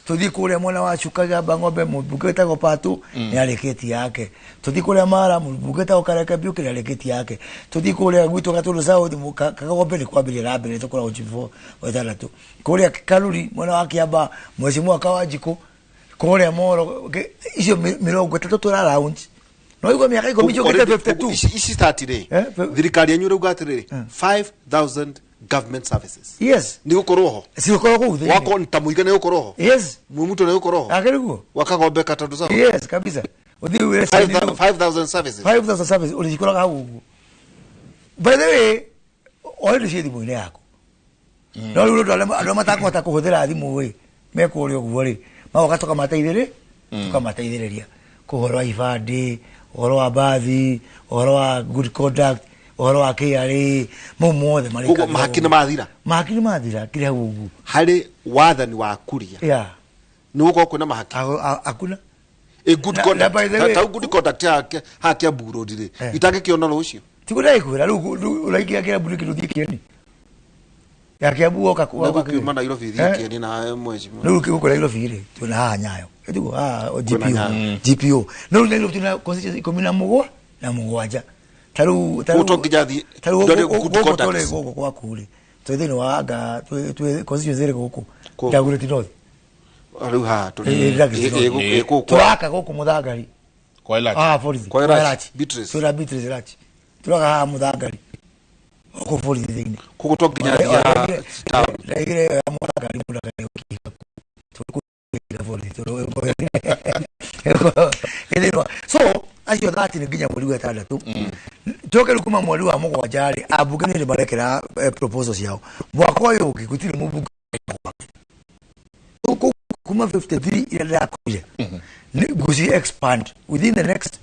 Tũthiĩ kũrĩa mwena wa Chuka Gamba ng'ombe mũmbunge wĩtagwo Patu nĩ arĩkĩtie yake, tũthiĩ kũrĩa Mara mũmbunge wĩtagwo Kareke Mbiũki nĩ arĩkĩtie yake, tũthiĩ kũrĩa gwitũ Gatũndũ South Kagombe nĩ kwambĩrĩria na mbere tũkoragwo chief wetandatũ kũrĩa Karuri mwena wa Kĩamba Mheshimiwa Kawanjikũ kũrĩa Moro icio 30 tũra launch no igua mĩaka 10 njũkĩte 52. Ici start rĩ thirikari yanyu rauga atĩrĩrĩ 5000 government services nĩ gũkorwo ho. Cigũkorwo kũu thĩinĩ. Wako ta mũiga nĩ gũkorwo ho. Mwimuto nĩ gũkorwo ho. Akĩriguo. Wakagombe Katundu South. Yes, kabisa, ũthiĩ wĩre 5000 services. 5000 services ũrĩcikoraga hau ũguo. By the way, already ciĩ thimũ-inĩ yaku, no rĩu andũ arĩa matakũhota kũhũthĩra thimũ ĩ mekũrĩa ũguo rĩ magoka tũkamateithĩrĩria kũhoro wa ibandĩ, ũhoro wa bathi, ũhoro wa good conduct, ũhoro wa KRA, mau mothe marĩkagĩrwo. Koguo mahaki nĩ mathira. Mahaki nĩ mathira kĩrĩ hau ũguo. Harĩ wathani wa Kuria nĩ gũkorwo kwĩna mahaki? Hakuna. A good Na conduct. by the way- Ta good conduct ya Kiambu Road rĩ itangĩkĩona rũciũ. Tiguo ndakwĩra rĩu ũraingĩra Kĩambu nĩkĩ ndũthiĩ Kĩeni ya Kĩambu woka Nĩ gũkiuma Nairobi thiĩ Kĩeni na mwezi. Rĩu gũkũ Nairobi rĩ twĩna haha Nyayo ĩtiguo haha o Kwĩna GPO. Nyayo. GPO no rĩu Nairobi twĩna constituency 17 ta rĩu ta Koguo to nginya thiĩ- ta rĩu ndore gũkũ good gũkũ contacts. tũrĩ gũkũ gwaku rĩ twĩ thĩinĩ wa anga twĩ constituency ĩrĩ gũkũ. Kũ? Dagoretti North. Rĩu haha tũrĩ. Dagoretti North. Ĩ kũu Tũraka gũkũ Mũthangari. Kwa Elachi. Ah, borithi. Kwa Kwa Elachi, Elachi. Beatrice. Twĩna Beatrice Elachi. Tũraka haha Mũthangari gũkũ borithi thĩinĩ. Koguo to nginya thiĩ town. Ndaigire ya Mũthangari mũndũ akagĩũkia tũkũiga borithi tondũ ĩthĩnwa so acio 30 nĩ nginya mweri wa ĩtandatũ. Njoke rĩu kuma mweri wa 7 rĩ, ambunge nĩ marekera proposal ciao. Mwaka ũyũ ũngĩ gũtirĩ mũmbunge gwake. Kuma 53 iria ndĩrakorire nĩ ngũci expand within the next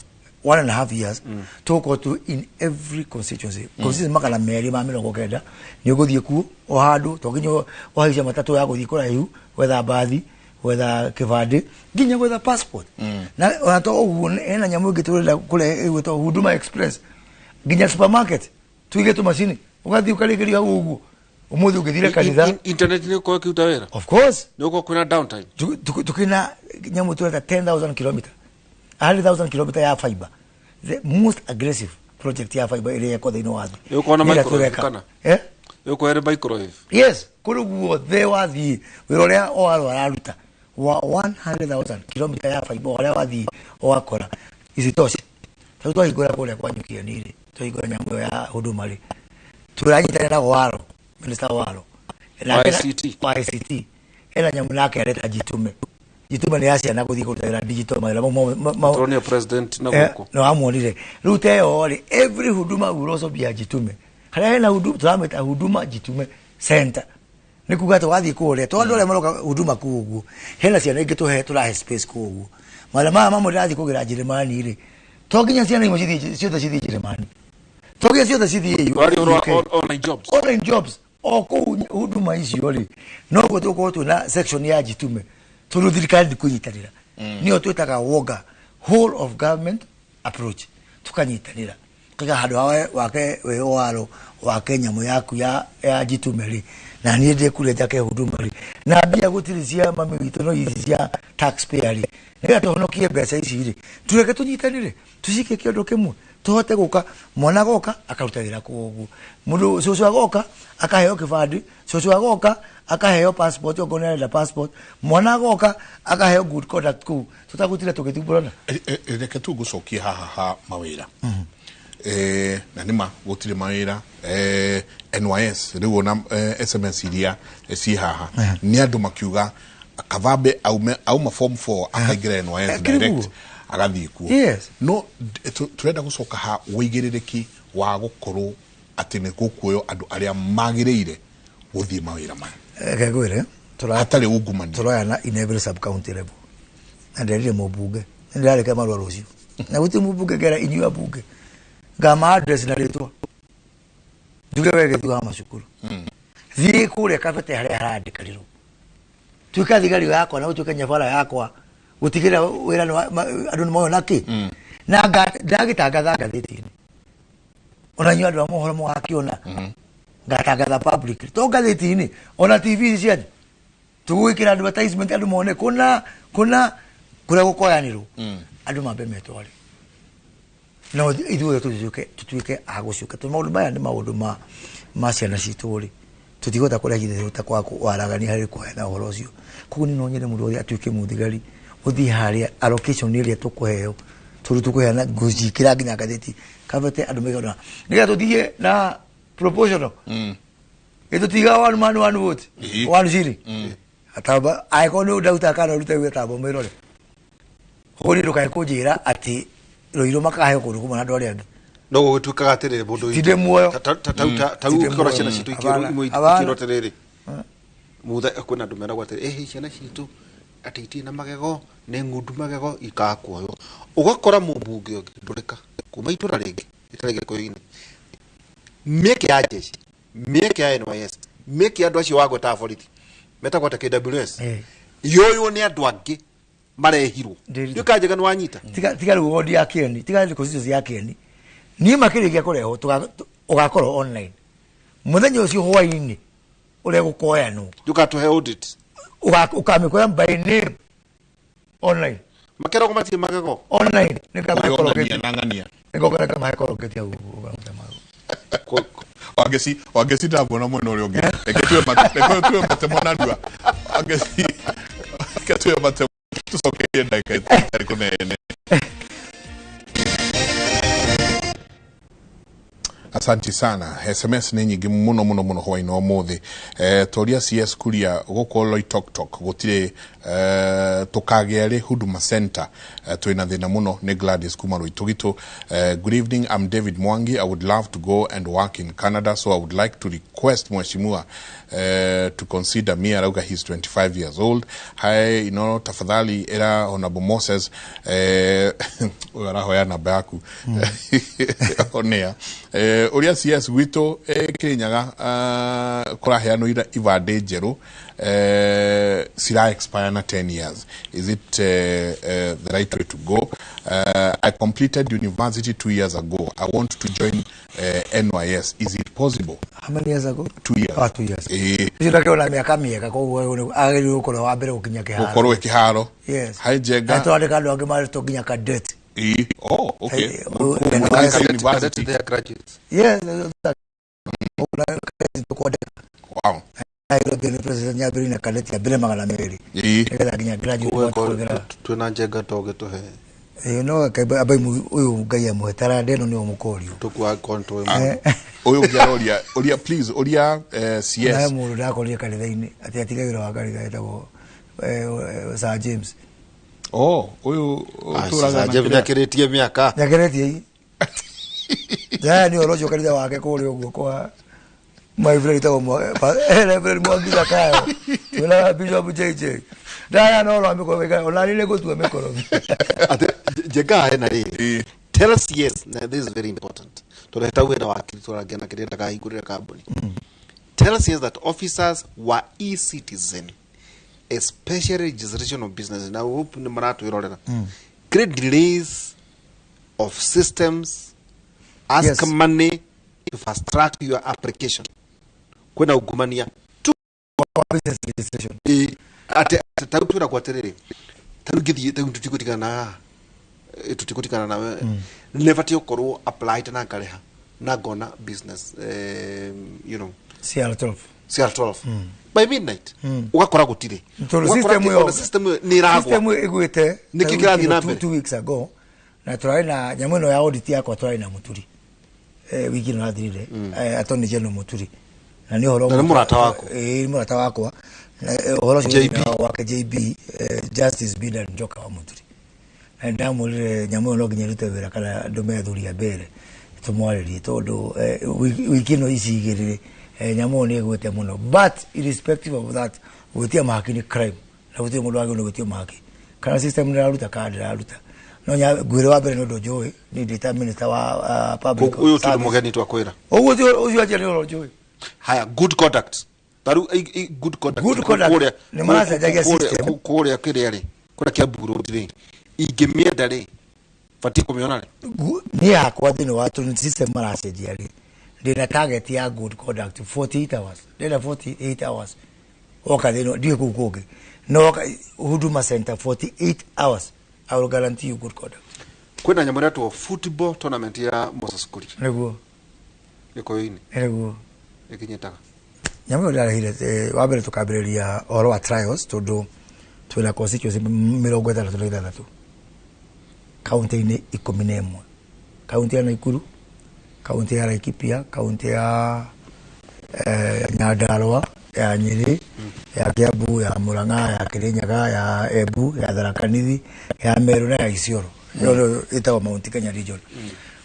1.5 years, tũgũkorwo tu in every constituency, constituency 290 nĩ ũgũthiĩ kuo o handũ, to nginya ũhaice matatũ ya gũthiĩ kũraihu gwetha mbathi, gwetha kĩbandĩ, nginya gwetha passport. Na ona to ũguo, hena nyamũ ĩngĩ tũrenda kũrehe ĩgwĩtwo Huduma Express, nginya supermarket tuige tũmacini, ũgathiĩ ũkarĩkĩria hau ũguo. Ũmũthĩ ũngĩthire kanitha. Internet nĩ ũkorwo ĩkĩruta wĩra? Of course. Nĩ ũkorwo kwĩna downtime? Tukina nyamũ tũreta 10,000 kilometer, 100,000 kilometer ya fiber, the most aggressive project ya fiber ĩrĩa ĩkwo thĩinĩ wa thĩ. Nĩ ũkorwo na Nĩ ĩrĩa microwave tũreka. kana? Eh? Nĩ ũkorwo ĩrĩ microwave? Yes, kũrĩ guothe wathiĩ, wĩra ũrĩa oarwo araruta wa 100,000 kilometer ya fiber, ũrĩa wathiĩ ũgakora isitoshe. Tondũ twahingũra kũrĩa kwa Nyukiani rĩ, twahingũra nyamũ ĩyo ya Huduma rĩ, tũranyitanĩra na Waro, Minister Waro. Wa ICT. Wa ICT. Ena nyamũ nake areta Jitume. Jitume nĩ ya ciana gũthiĩ kũruta wĩra digital, mawĩra mau Tũronio president na gũkũ. No amuonire rĩu ta ĩyo rĩ, every Huduma will also be a Jitume. Harĩa hena Huduma tũramĩta Huduma Jitume Center, nĩ kuga atĩ wathiĩ kũrĩa, to andũ arĩa maroka Huduma kũu ũguo, hena ciana ingĩ tũhe, tũrahe space kũu ũguo. Mawĩra maya mamwe ndĩrathiĩ kũgĩra Njĩrĩmani rĩ, to nginya ciana imwe cithiĩ ciothe cithiĩ Njĩrĩmani, to nginya ciothe cithiĩ Warĩ ũhoro wa UK. Online jobs. Online jobs o kũu Huduma icio rĩ, noguo tũgũkorwo twĩna section ya Jitume, tondũ thirikari nĩ kũnyitanĩra, nĩyo twĩtaga woga, whole of government approach. Tukanyitanĩra kaiga handũ hawe wake wĩ waro wake nyamũ yaku ya Jitume rĩ, na niĩ ndĩ kũrĩa njake Huduma rĩ, na mbia gũtirĩ cia mami witũ, no ici cia taxpayer rĩ, nĩgetha tũhonokie mbeca ici rĩ, tureke tũnyitanĩre, tũcikie kĩondo kĩmwe, tũhote gũka mwana agoka akaruta wĩra kũu ũguo, mũndũ cũcũ agoka akaheo kĩbandĩ, cũcũ agoka akaheo passport okorwo nĩ arenda passport, mwana agoka akaheo good conduct kũu, tũtagũtinda tũgĩthumbũrana. Reke tu ngũcokie haha ha mawĩra. Na nĩma gũtirĩ mawĩra. NYS rĩu ona SMS iria ciĩ haha nĩ andũ makiuga Kavambe aume auma form 4 akaingĩra NYS Kĩrĩ direct guo. agathiĩ kuo. No tũrenda gũcoka ha ũigĩrĩrĩki wa gũkorwo atĩ nĩ gũkuoywo andũ arĩa magĩrĩire gũthiĩ mawĩra maya. Reke ngwĩre, hatarĩ ungumania. Tũroyana in every sub county level, na nderire mũmbunge nĩ ndĩrarĩka marũa rũciũ, na gũtirĩ mũmbunge ngera inyuĩ ambunge ngama address na rĩtwa, njuge we gĩthiĩ wa macukuru, thiĩ kũrĩa Kabete harĩa harandĩkanĩrwo, tuĩka thigari yakwa na ũtuĩke nyabara yakwa gũtigĩrĩra wĩra andũ nĩ mona kĩ na ndagĩtangatha ngathĩti-inĩ, ona inyuĩ andũ a mohoro mũgakĩona ngatangatha public, to ngathĩti-inĩ, ona TV cianyu tũgwĩkĩra advertisement andũ mone kũna kũna kũrĩa gũkoyanĩrwo, andũ mambe metware, no ithuothe tũtuĩke a gũcuka, tondũ maũndũ maya nĩ maũndũ ma ciana citũ rĩ, tũtigũhota kũrehithĩrĩria ta kwa waragania harĩ kũheana ũhoro ũcio. Koguo niĩ no nyende mũndũ wothe atuĩke mũthigari, ũthiĩ harĩa allocation ĩrĩa tũkũheo, tondũ tũkũheana ngũciĩkĩra nginya ngathĩti Kabete andũ maigana, nĩgetha tũthiĩ na proportional, ĩtũtiga one man one vote, one shilling. Atamba angĩkorwo nĩ ũndauta kana ũrute wĩra, tamba ũmĩrore ũguo, niĩ ndũkae kũnjĩra atĩ Rũirũ makaheo kũndũ kũmwe na andũ arĩa angĩ. No gũgĩtuĩkaga atĩrĩrĩ, mũndũ Ti ndĩ muoyo. Ta Ti rĩu ndĩ ũngĩkora muoyo. ciana citũ ikĩrwo Hapana, imwe hapana. ikĩrwo atĩrĩrĩ, mutha kwĩna andũ meragwo atĩrĩ, ĩhĩ, ciana citũ atĩ itirĩ na magego, nĩ ng'undu magego, ikaga kuoywo. Ũgakora mũmbunge ũngĩ ndũrĩka kuma itũra rĩngĩ rĩtarĩ Gĩkũyũ-inĩ, mĩeke ya jeshi, mĩeke ya NYS, mĩeke ya andũ acio wagwetaga borithi metagwo ta KWS, yoywo nĩ andũ angĩ marehirwo. Ndĩrita. Ndiũĩ njega nĩ wanyita. Tiga rĩu wodi ya Kĩeni, tiga rĩu constituency ya Kĩeni, niĩ makĩrĩkia kũrehwo ũgakorwo online mũthenya ũcio hwaĩ-inĩ ũrĩa gũkoyanwo. Ndũgatũhe audit. Ũkamĩkoya by name online. Makeragwo matirĩ magego. Online Ũyonania na ng'ania. Nĩngokora kamahe korogeti hau. Wangeci, Wangeci, ndamwona mwena ũrĩa ũngĩ. Reke tuwe matemo narua. Wangeci, reke tuwe matemo, tũcokerie ndagĩka ĩtarĩ kũnene. Asante sana. SMS nĩ nyingĩ mũno mũno mũno hwainĩ wa ũmũthĩ. Toria CS Kuria gũkũ Loitoktok gũtirĩ tũkagĩa rĩ Huduma Center. Twĩna thĩna mũno nĩ Gladys kuma Rũitũgitũ. Good evening, I'm David Mwangi. I would love to go and work in Canada, so I would like to request Mheshimiwa to consider me. Arauga he's 25 years old. Hi, ino tafadhali era Honorable Moses ũyũ arahoya namba yaku onea ũrĩa CS gwitũ Kirinyaga kũraheanwo ibandĩ njerũ cira expire na 10 years. Is it the right way to go? I completed university 2 years ago. I want to join NYS. Is it possible? How many years ago? 2 years. Oh, 2 years. Ũcio ndakĩona mĩaka mĩega koguo agĩrĩirwo gũkorwo wa mbere gũkinya kĩharo. Gũkorwo kĩharo. Yes. Hai Njenga. Na tũrandĩka andũ angĩ marĩtwo nginya cadet. Oh, okay. University. They are graduates. Yes. Wow. Nairobi nĩ president nyambĩrĩirie na cadet ya mbere 200. Nĩgetha nginya graduate. Twĩna Njenga to ũgĩtũhe. No abai ũyũ Ngai amũhe taranda ĩno nĩyo mũkorio. Tũkua control. Ũyũ ũngĩ aroria, ũria please, ũria CS. Nawe mũndũ ndakorire kanitha-inĩ atĩ atiga wĩra wa kanitha etagwo Sir James. Oh, ũyũ ũtũraga na James nĩakĩrĩtie mĩaka. Nĩakĩrĩtie. Jaya nĩ ũhoro ũcio kanitha wake kũrĩa ũguo kwa my friend etagwo Reverend Mwangi Zakayo. Twĩna Bishop JJ. Ndaya no rwa mĩkorobi ona niĩ nĩngũtua mĩkorobi. Atĩ Njenga hena rĩrĩ. Tell us yes, now this is very important. Tondũ heta wĩra wa akiri tũrangia na kĩrĩa ndakahingũrĩre kambuni. Tell us yes that officers were e-citizen, especially registration of business. Now hope nĩ maratwĩrorera. Great delays of systems, ask yes. money to fast track your application. Kwĩna ungumania. Business registration. Ate tau twĩra kwa atĩrĩrĩ. Tau ngĩthiĩ tau tũtigũtigana tũtigũtigana nawe. Nĩbatiĩ gũkorwo applied na ngarĩha na ngona business you know CR12. CR12. By midnight. Ũgakora gũtirĩ. System ĩyo system nĩ ĩragwa. System ĩgwĩte nĩkĩ kĩrathiĩ na mbere 2 weeks ago na tũrarĩ na nyamũ ĩno ya audit yakwa tũrarĩ na Mũturi. Wiki ĩno ĩrathirire Attorney General Mũturi. Na nĩ ũhoro nĩ mũrata waku. Nĩ mũrata wakwa. Ũhoro ũcio wake JB Justice Bida Njoka wa Mũturi. Na ndamwĩrire nyamũ ĩyo no nginya ĩrute wĩra kana ndũme athuri a mbere tũmwarĩrie tondũ wiki ĩno ici igĩrĩ nyamũ ĩyo nĩ ĩgwĩte mũno. But irrespective of that, gwĩtia mahaki nĩ crime na gũtirĩ mũndũ wagĩrĩirwo nĩ gwĩtio mahaki. Kana system ndĩraruta kana ndĩraruta. No ngwĩre wa mbere nĩ ũndũ njũĩ nĩ ndĩ ta minister wa public. Ũyũ ti mũgeni twakwĩra. Ũguo ũcio anjia nĩ ũhoro njũĩ. Haya, good conduct. Taru good conduct. Good conduct. Nĩ maracenjagia system. Kũrĩa kĩrĩa rĩ, kũrĩa Kiambu Road rĩ, ingĩmĩenda rĩ, batiĩ kũmĩona rĩ? Niĩ hakwa thĩinĩ wa system maracenjia rĩ, ndĩna target ya good conduct 48 hours. Ndĩna 48 hours. Woka thĩinĩ, ndiũĩ kũu kũngĩ. No woka Huduma Center 48 hours. I will guarantee you good conduct. Kwĩna nyamũ ĩretwo football tournament ya Moses Kuria. Nĩguo. Gĩkũyũ-inĩ. Nĩguo. Ĩkinyĩtaga. Nyamũ ĩyo ndĩrarehire wa mbere tũkambĩrĩria ũhoro wa trials tondũ twĩna constituency 66 kaunti-inĩ 11, kaunti ya Nakuru, kaunti ya Laikipia, kaunti ya Nyandarua, ya Nyeri, ya Kiambu, ya Murang'a, ya Kirinyaga, ya Embu, ya Tharaka Nithi, ya Meru na ya Isiolo. Ĩyo ĩtagwo Mount Kenya region.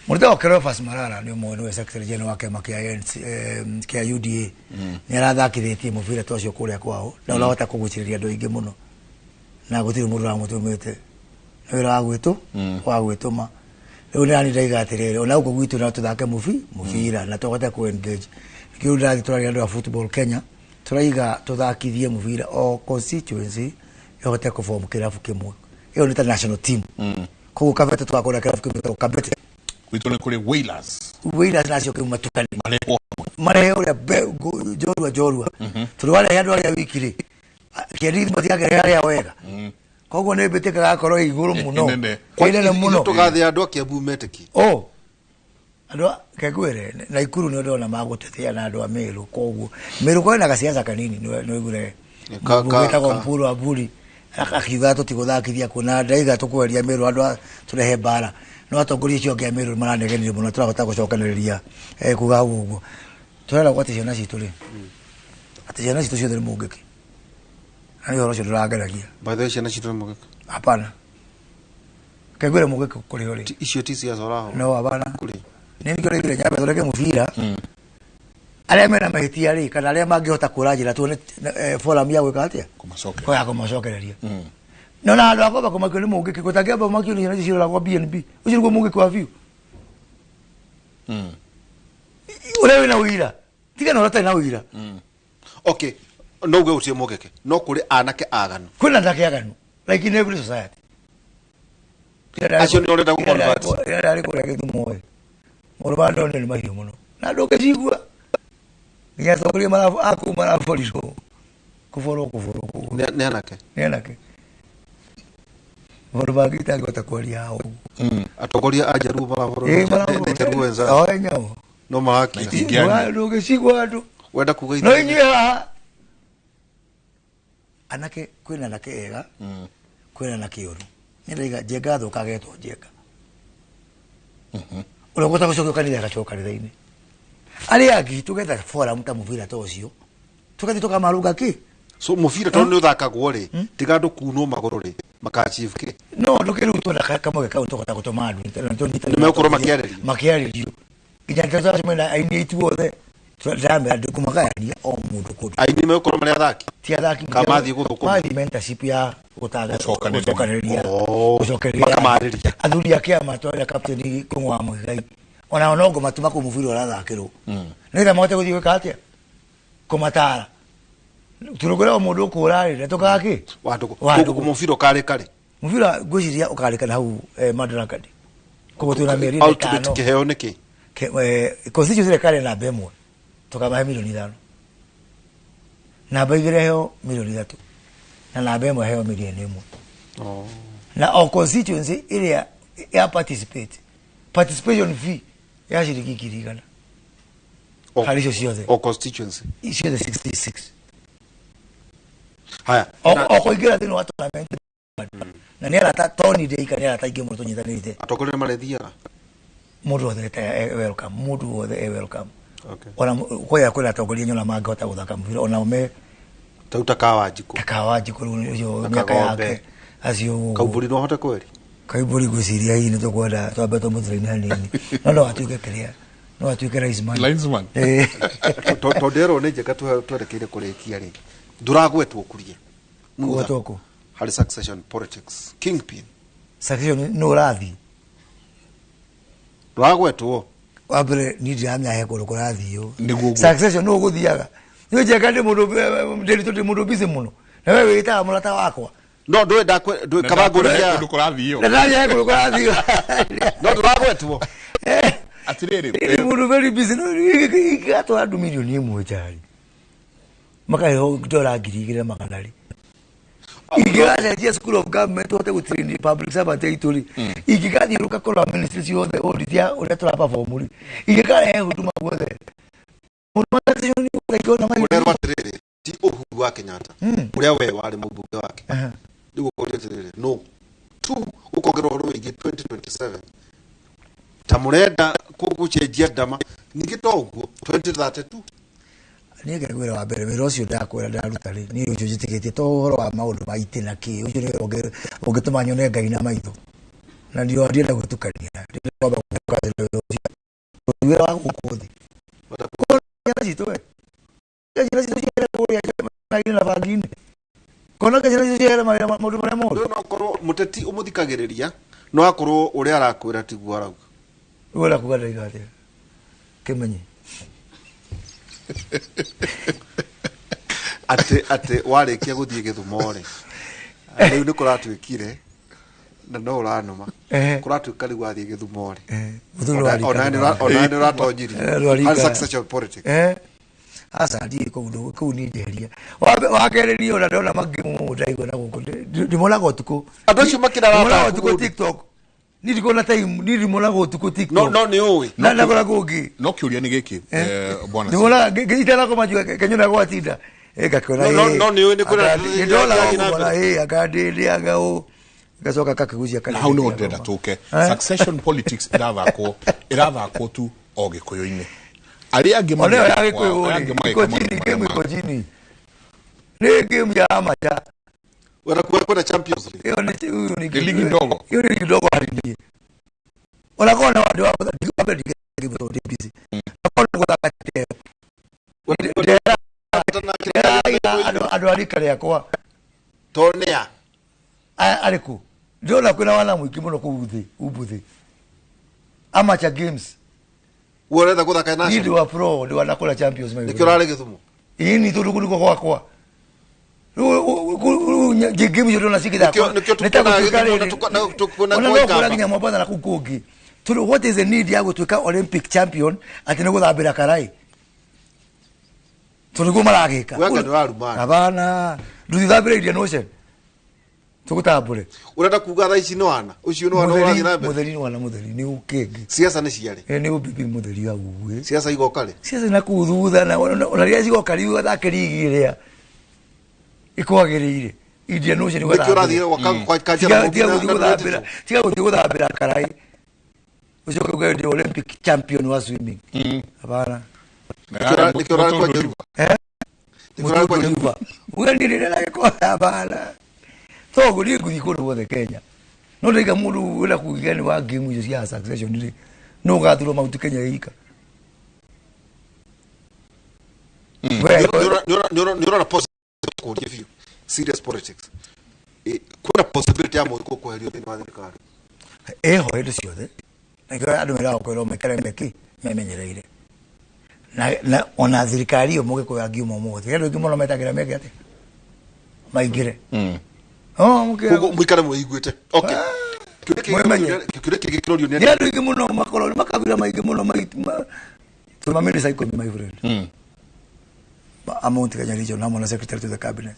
Mũrutwo Cleophas Malala nĩ ũmwe nĩwe secretary general wa kĩama kĩa UDA. Nĩ arathakithĩtie mũbira ta ũcio kũrĩa kwao na ũrahota kũgucĩrĩria andũ aingĩ mũno na gũtirĩ mũndũ ũramũtũmĩte. Nĩ wĩra wa gwĩtũ wa gwĩtũma. Rĩu nĩ ndaiga atĩrĩrĩ ona gũkũ gwitũ no tũthake mũbira na tũhote kũ engage. Nĩkĩo ndĩrathiĩ tũraria andũ a Football Kenya tũraiga tũthakithie mũbira o constituency ĩhote kũform kĩrabu kĩmwe. Ĩyo nĩ ta national team. Koguo Kabete tũgakorwo na kĩrabu kĩmwe gĩtagwo Kabete. Gwitũ nĩ kũrĩ Wailers. Wailers nacio kĩuma tukani. Marehe ũrĩa njorua njorua. Tondũ warehe andũ arĩa wiki rĩ, kĩeni matiakĩrehe arĩa wega. Koguo nĩ mbĩtĩka gakorwo igũrũ mũno. Ĩnene mũno. Tũgathe andũ a Kiambu metĩkie. Oh. Andũ kengwĩre Nakuru nĩ ndona magũtetea na andũ a Meru koguo Meru kwĩna gaciaca kanini nĩ ũiguire wĩtagwo Mpuru wa Mburi akiuga tũtigũthakithia kuo na ndaiga tũkweheria Meru andũ tũrehe mbara. No atongoria acio angĩ a Meru maranegenire mũno tũrahota gũcokanĩrĩria kuga hau ũguo. Tũreragwo atĩ ciana citũ rĩ, atĩ ciana citũ ciothe nĩ mũngĩkĩ. Na nĩ ũhoro ũcio ndũrangeragia. By the way, ciana citũ nĩ mũgĩkĩ. Hapana. Kengwĩre mũngĩkĩ kũrĩ ũrĩ. Icio ti ciaca ũrahũra. No hapana. Kũrĩ. Nĩ nĩkĩo rĩu nyambe thondeke mũbira. Arĩa mena mahĩtia rĩ, kana arĩa mangĩhota kũra njĩra tuone forum ya gwĩka atĩa? Kũmacokereria. Ya kũmacokereria. No na handũ ha kwamba kũmakio nĩ mũngĩkĩ, gũtangĩamba kũmakio nĩ ciana icio ciroragwo BNB. Ũcio nĩguo mũngĩkĩ wa biũ. Ũrĩa wĩna ũira. Tiga na ũrĩa ũtarĩ na ũira. Okay, no uge ũcio mũngĩkĩ. No kũrĩ anake aganu. Kwĩna anake aganu. Like in every society. Acio nĩ ũrenda gũ-convert. Ĩrĩa ndarĩ kũrĩa Gĩthumo ĩ. Maũndũ ma ndonire nĩ mahiũ mũno. Na ndũngĩcigua. Nginya atongoria a kũu maraborirwo. Kũborwo kũborwo kũu. Nĩ anake. Nĩ anake. Maũndũ mangĩ itangĩhota kwaria haha ũguo. Atongoria a Jaluo maraborwo nĩ Jaluo wenzao. O enyewe. No marakira. Ndũngĩcigua andũ. Wenda kuga No inyuĩ haha. Anake kwĩna anake ega. Kwĩna anake oru. Nĩ ndaiga Njenga thũka agetwo Njenga. Ũrĩa ũkũhota gũcokio kanitha agacoka kanitha-inĩ. Arĩa angĩ tũgetha forum ta mũbira ta ũcio. Tũgathiĩ tũkamarũnga kĩ? So mũbira tondũ nĩ ũthakagwo rĩ, tiga andũ kunwo magũrũ rĩ, maka-achieve kĩ? No ndũkĩrĩu twenda kamweke kau tũkahota gũtũma andũ. Nĩ megũkorwo makĩarĩrio? Makĩarĩrio. Nginya tũracemania na aini aitũ othe. Ndĩramera ndĩkũmagayania o mũndũ kũndũ. Aini megũkorwo marĩ athaki? Ti athaki. Kana mathiĩ gũthũkũma? Mathiĩ mentorship ya Gũcokanĩrĩria. Gũcokanĩrĩria. Makamarĩria. Athuri a kĩama twarĩ na captain Kũng'ũ wa Mũigai. Onao no ngũmatũma kũu mũbira ũrathakĩrwo. Nĩgetha mahote gũthiĩ gwĩka atĩa? Kũmatara. Tũrũngũre o mũndũ ũkũra rĩ, na tũkaga kĩ? Wandũgũ. Wandũgũ. Mũbira ũkarĩka rĩ? Mũbira ngwĩciria ũkarĩka na hau Madaraka Day. Koguo twĩna mĩeri Ultimate ĩtano. kĩheo nĩ kĩ? Constituency ĩrĩa ĩkarĩ namba ĩmwe tũkamahe milioni 5. Namba igĩrĩ heo milioni 3. Na namba ĩmwe heo milioni 1. Na o constituency ĩrĩa ya participate, participation fee ya ciringi 1,000. Harĩ icio ciothe. O constituency. Ciothe 66. Haya. O kũingĩra thĩinĩ wa tournament. Na nĩ arata Tony Ndeika nĩ arata aingĩ mũno tũnyitanĩte. Atongoria nĩ marĩthiaga? Mũndũ wothe e welcome. Mũndũ wothe e welcome. Okay. Ona kwaya kwĩna atongoria nyona mangĩhota gũthaka mũbira ona me Tau ta Kawanjikũ. Ta Kawanjikũ rĩu ũcio Na mĩaka Kagombe. yake. Acio Kaumbũri no ahote kweri? Kaumbũri ngwĩciria hihi nĩ tũkwenda twambe tũmũtũraine hanini. No no atuĩke kĩrĩa. No atuĩke linesman. Linesman. Tondũ erwo nĩ njega twerekeire kũrĩkia rĩ. Ndũragwetwo kuria. Kũgwetwo kũ? Harĩ succession politics. Kingpin. Succession nĩ ũrathiĩ. Ndũragwetwo. Wa mbere niĩ ndiramenya he kũndũ kũrathiĩ. Nĩguo guo. Succession nĩ ũgũthiaga. Nĩ njega ndĩ mũndũ ndĩ ndĩ mũndũ busy mũno. Na we wĩtaga mũrata wakwa. No ndũĩ ndakwe ndũĩ kaba ngũria. Kũndũ kũrathiĩ. Na ndaramenya he kũndũ kũrathiĩ. No ndũragwetwo. Atĩrĩrĩ. Ndĩ mũndũ very busy. No ingĩgatwara andũ milioni 1 njari. Makaheo dola 2,200. Ingĩgacenjia school of government tũhote gũtrain public servant aitũ rĩ. Ingĩgathiũrũka kũrora ministry ciothe audit ya ũrĩa tũraperform rĩ. Ingĩkarehe huduma guothe. Mũndũ wa taxation nĩ ũkaingĩrwo na mahiũ. Ũrerwo atĩrĩrĩ, ti Uhuru wa Kenyatta. Ũrĩa we warĩ mũmbunge wake. Rĩu ũkorio atĩrĩrĩ, no. Tu ũkongerwo ũhoro wĩgiĩ 2027. Ta mũrenda gũcenjia ndama. Ningĩ to ũguo, 2032. Niĩ ngwĩra wa mbere wĩra ũcio ndakwĩra ndaruta rĩ, niĩ ũcio njĩtĩkĩtie to ũhoro wa maũndũ ma itĩ na kĩ, ũcio nĩ wĩra ũngĩtũma nyone Ngai na maitho. Na ndio ndienda gũtukania. Ndienda kwamba gũtukania wĩra ũcio. Wĩra wa gũkũ thĩ. Ciana citũ we. Ciana citũ ciere kũrĩa na na bangi-inĩ. Kona ciana citũ ciere mawĩra maũndũ marĩa moru. No korwo mũteti ũmũthikagĩrĩria, no akorwo ũrĩa arakwĩra tiguo arauga. Ũrĩa akuga ndaiga atĩa? Kĩmenye. Atĩ warĩkia gũthiĩ Gĩthumo rĩ, rĩu nĩ kũratuĩkire na no ũranũma. Kũratuĩka rĩu wathiĩ Gĩthumo rĩ. Ona nĩ ũratonyirie. Harĩ succession politics. Aca ndiĩ kũu niĩ njeheria. Wa kerĩ niĩ ona ndona mangĩ mũno ndaigua na gũkũ. Ndĩmonaga ũtukũ. Andũ acio makĩrara Ndĩmonaga ũtukũ TikTok. Niĩ ndikuona time, niĩ ndĩmonaga ũtukũ TikTok. No nĩ ũĩ. Na ndakora kũngĩ. No kĩũria nĩ gĩkĩ, bwana. Ndĩmonaga itanakoma njuga kanyona gwatinda. Ngakĩona No nĩ ũĩ nĩ kũrĩa nĩndona ũguo anga ndĩndĩaga ũ. Gacoka gakĩgucia Na hau nĩho ndĩrenda tũke. Succession politics ĩrathakwo tu o Gĩkũyũ-inĩ, arĩa angĩ Ona ĩyo ya mageka Gĩkũyũ kwao, arĩa rĩ, angĩ mageka iko chini, maũndũ game marĩa iko chini, nĩ game ya amacha. Wenda kuwa kwenda Champions League. Hiyo ni huyu ni Ni ligi ndogo. Hiyo ni ligi ndogo hadi niĩ. Ona kona wandũ wa gũthaka ndingĩ tondũ ndĩ busy. Akorwo nĩ gũthaka teo. Ndĩragira andũ a rika rĩakwa. Tonea. Arĩkũ? Ndĩrona kwĩna wana mũingĩ mũno kũu thĩ, umbu thĩ. Amateur games. We ũrenda gũthaka Niĩ national. ndĩ wa pro, ndĩ wa nakũrĩa Champions my Nĩkĩo friend. ũrarĩ Gĩthumo. Ĩni tondũ kũu nĩkuo gwakwa. Rĩu game icio ndĩrona cigĩthakwo. Nĩkĩo Nĩ ta tukuonaga gũtuĩka Gĩthumo na rĩrĩ- na tukuona ona kwa no Ikamba. kũra nginya Mombatha na kũu kũngĩ. Tondũ what is the need ya gũtuĩka Olympic champion atĩ nĩ gũthambĩra karai? Tondũ nĩguo maragĩka. We anga nĩ ũrarumana. Hapana. Ndũthithambĩra Indian Ocean. Tũgũtambũre. Ũrenda kuga thaa ici nĩ wana. Ũcio nĩ wana Mũtheri ũrathiĩ na mbere. mũtheri nĩ wana mũtheri nĩ ũkĩngĩ. Siasa nĩ ciarĩ. Nĩ ũbibi mũtheri wa ũguĩ. Siasa igoka rĩ. Siasa na kũu thutha na ona rĩrĩa cigoka rĩu athake rigi ĩrĩa ĩkwagĩrĩire. Indian Ocean Nĩkĩo ũrathiĩ kwa Kanjara tiga Mũmbi gũthiĩ na gũthambĩra, tiga gũthiĩ gũthambĩra karai ũcoke uge ndi Olympic champion wa swimming. Hapana. Nĩkĩo ũrarĩ kwa Njeru. Eh? Nĩkĩo ũrarĩ kwa Njeru. Mũtũndũ uge niĩ ndĩrĩ na gĩko. Hapana. Toguo niĩ ngũthiĩ kũndũ guothe Kenya, no ndaiga mũndũ wĩna kuiga nĩ wa game icio cia succession rĩ, no ũgathurwo Mount Kenya ĩika. Nĩ ũrona kũria biũ serious politics. Kwĩna possibility ya Mũgĩkũyũ kweherio thĩinĩ wa thirikari. Ĩho hĩndĩ ciothe, na nĩkĩo andũ meraga kwĩrwo maikare meki memenyereire na ona thirikari ĩyo Mũgĩkũyũ angiuma ũmũthĩ, andũ aingĩ mũno metagĩra meke atĩa maingĩre. Oh, Koguo mũikare mwĩiguĩte. Okay. Kĩũria kĩngĩ Mwĩmenye. kĩũria kĩngĩ kĩrorio nĩ Nĩ andũ aingĩ mũno makorwo makabira maingĩ mũno tũrĩ mamĩnĩsta 10, my friend. A Mount Kenya region hamwe na secretary to the cabinet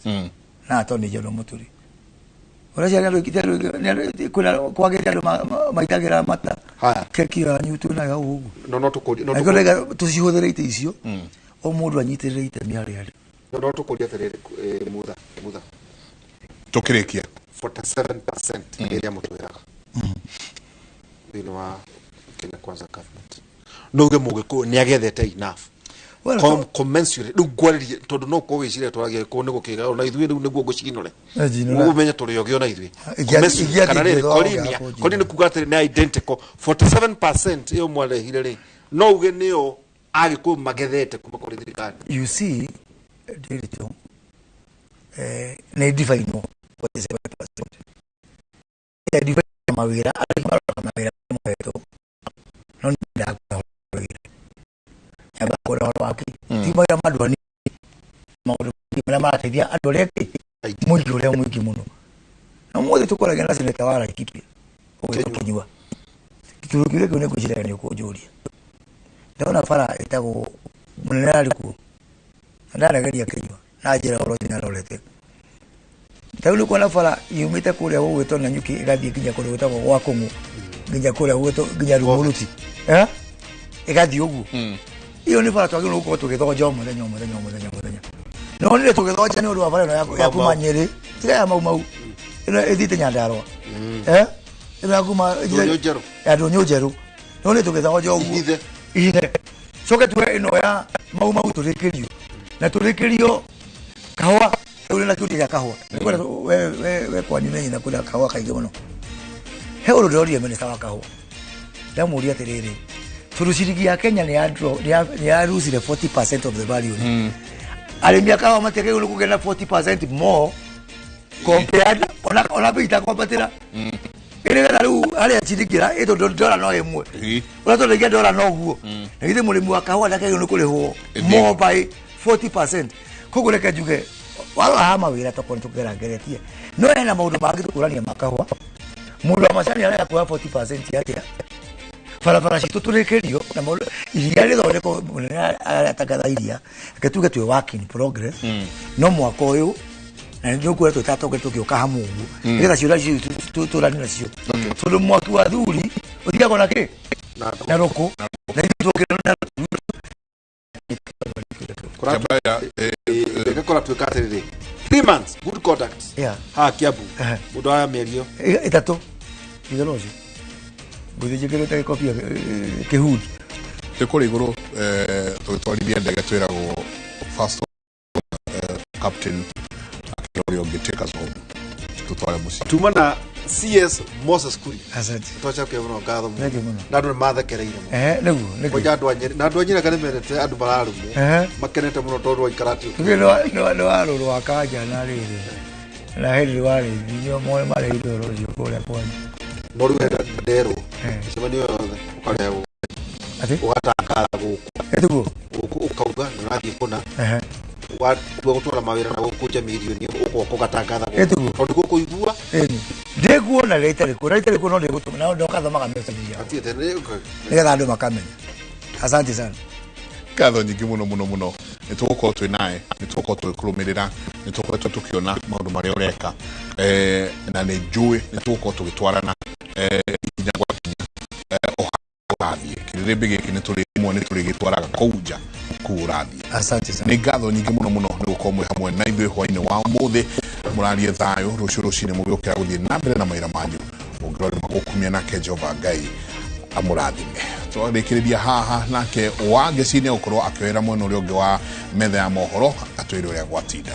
na attorney general Mũturi ũrĩa ciarĩ andũ aingĩ, andũ aingĩ, kwĩna kwagĩte andũ maitagĩra mata. Haya. Keki yanyu twĩnayo hau ũguo. No tũkũria no Na tũkũria ndĩrauga tũcihũthĩre itĩ icio, o mũndũ anyitĩrĩre itemi harĩa arĩ. No tũkũria atĩrĩrĩ, Mutha Mutha. Tũkĩrĩkia. 47% ĩrĩa mũtwĩraga thĩinĩ wa Kenya Kwanza government, no uge Mũgĩkũyũ nĩ agethete enough Well, commensurate rĩu ngwarĩrie tondũ no ũkorwo wĩciria twaragia gĩkũyũ nĩ gũkĩga ona ithuĩ rĩu nĩguo ngũcinore. Njinũra. Ũmenye tũrĩ ogĩ ona ithuĩ. Ingĩ Commensurate kana rĩrĩ ingĩthoma Korinia ũngĩaga Korinia nĩ kuga atĩrĩ nĩ identical 47% ĩyo mwarehire rĩ, no uge nĩyo Agĩkũyũ magethete kuma kũrĩ thirikari. You see, Ndiritu, nĩ ndibainwo 47%. Nĩ define mawĩra arĩa maroraga mawĩra mohetwo, no nĩ ndakwĩra wĩra nyamba kwĩra ũhoro wa kĩ ti mawĩra ma andũ anini, maũndũ maingĩ marĩa marateithia andũ arĩa angĩ, Aingĩ. Mũingĩ ũrĩa mũingĩ mũno, na ũmũthĩ tũkoragia na seneta wa Laikipia ũgwĩtwo Kinyua. Kinyua. Kĩũria kĩu nĩ ngwĩciria nĩ ũkũnjũria. Ndona bara ĩtagwo mũnene arĩ kuo na ndaregeria Kinyua na njĩra ũhoro ũcio nĩarorete. Ta rĩu nĩ kuona bara yumĩte kũrĩa gũgwĩtwo Nanyuki ĩgathiĩ nginya kũndũ gwĩtagwo gwa Kũng'ũ, nginya kũrĩa gũgwĩtwo nginya Rumuruti, eh, ĩgathiĩ ũguo. Ĩyo nĩ bara twagĩrĩirwo gũkorwo tũgĩthonja o mũthenya o mũthenya o mũthenya o mũthenya, no nĩ tũgĩthonja nĩ ũndũ wa bara ĩno ya kuma Mau. Nyĩrĩ, tiga ya Mau Mau, ĩno ĩthiĩte Nyandarũa, eh, ĩno ya kuma Ndũnyũ Njerũ. Ya Ndũnyũ Njerũ, no nĩ tũgĩthonja ũguo. Ihithe. Ihithe coke tuwe ĩno ya Mau Mau tũrĩkĩrio na tũrĩkĩrio kahũa. Rĩu na kĩũria gĩa kahũa. Nĩkwenda we kwanyu nĩ nyina kwĩna kahũa kaingĩ mũno. He ũndũ ndĩrorire minista wa kahũa, ndamũria atĩrĩrĩ, tondũ ciringi ya Kenya nĩ ya nĩ ya rusire 40% of the value rĩ, arĩmi a kahũa matiagĩrĩirwo nĩ kũgĩa na 40% more compared ona bei itakwambatĩra ĩrĩgetha rĩu harĩa ciringi ĩtondũ ndora no ĩmwe ũrĩa twendagia ndora noguo, na githĩ mũrĩmi wa kahũa ndakĩagĩrĩirwo nĩ kũrĩhwo Ĩthiĩ. more by 40%? Koguo reke njuge warora haha mawĩra tokorwo nĩ tũkĩgerangeretie, no hena maũndũ mangĩ tũkũrania ma kahũa, mũndũ wa macani arenda kuoya 40% atĩa? Barabara citũ tũrĩkĩrio na maũndũ, iria rĩthondekwo, mũnene aratangatha iria, reke tuge twĩ work in progress, no mwaka ũyũ na nĩ tũkuona twĩ ta atongoria tũgĩũka hamwe ũguo nĩgetha ciũra icio tũrani nacio, tondũ mwaki wa thuri ũthiaga na kĩ Na na rũkũ na ithuĩ tũkĩra na Kĩamba ya, reke kũratuĩka atĩrĩrĩ. 3 months good conduct. Yeah. Ha Kiambu. Eh. Mundu wa mĩario. Ĩtatũ ithano ũcio ngũthiĩ njĩkĩrĩte gĩkobia kĩhudi. Twĩ kũrĩa igũrũ tũgĩtwarithia ndege twĩragwo first captain akĩra ũrĩa ũngĩ, "Take us home," tũtware mũciĩ. Tuma na CS Moses Kuria. Asante. Twacokia mũno ngatho mũno. Thank you mũno. Na andũ nĩ mathekereire mũno. Ehe, nĩguo nĩguo. Kwanja andũ a Nyeri na andũ a Nyeri anga nĩ mendete andũ mararumwo. Ehe. Makenete mũno tondũ waikara atĩ. Tuge nĩ warũrũ wa kanja na rĩrĩ na hĩndĩ warĩithi nĩo marĩire ũhoro ũcio kũrĩa kwanyu. No rĩu hena nderwo. Eh. Mĩcemanio yothe ũkarehwo. Atĩ? Ũgatangatha gũkũ. Ĩtiguo. Gũkũ ũkauga nĩ ũrathiĩ kũna. Ehe. Watua gũtwara mawĩra na gũkũ nja mirioni ũgoka ũgatangatha gũkũ. Ĩtiguo. Tondũ gũkũigua. Ĩni ndĩkuona rĩrĩa itarĩ kuo, rĩrĩa itarĩ kuo no ndĩgũtũma na ndokathomaga message yao Atiĩte nĩ nĩgetha andũ makamenya. Asante sana. Ngatho nyingĩ mũno mũno mũno. Nĩ tũgũkorwo twĩ nawe, nĩ tũgũkorwo tũgĩkũrũmĩrĩra, nĩ tũkoretwo tũkĩona maũndũ marĩa ũreka, na nĩ njũĩ nĩ tũgũkorwo tũgĩtwarana ikinya gwa kinya o harĩa ũrathiĩ. Kĩrĩrĩmbĩ gĩkĩ nĩ tũrĩ rĩmwe nĩ tũrĩgĩtwaraga kũu nja kũu ũrathiĩ. Asante sana. Nĩ ngatho nyingĩ mũno mũno nĩ gũkorwo mwĩ hamwe na ithuĩ hwainĩ wa ũmũthĩ. Mũrarie thayũ rũciũ rũcinĩ mũgĩũkĩra gũthiĩ na mbere na mawĩra manyu. Ũngĩrora magũkumia nake Jehova Ngai amũrathime. Twarĩkĩrĩria haha nake Wangeci nĩ egũkorwo akĩoera mwena ũrĩa ũngĩ wa metha ya mohoro atwĩre ũrĩa gwatinda.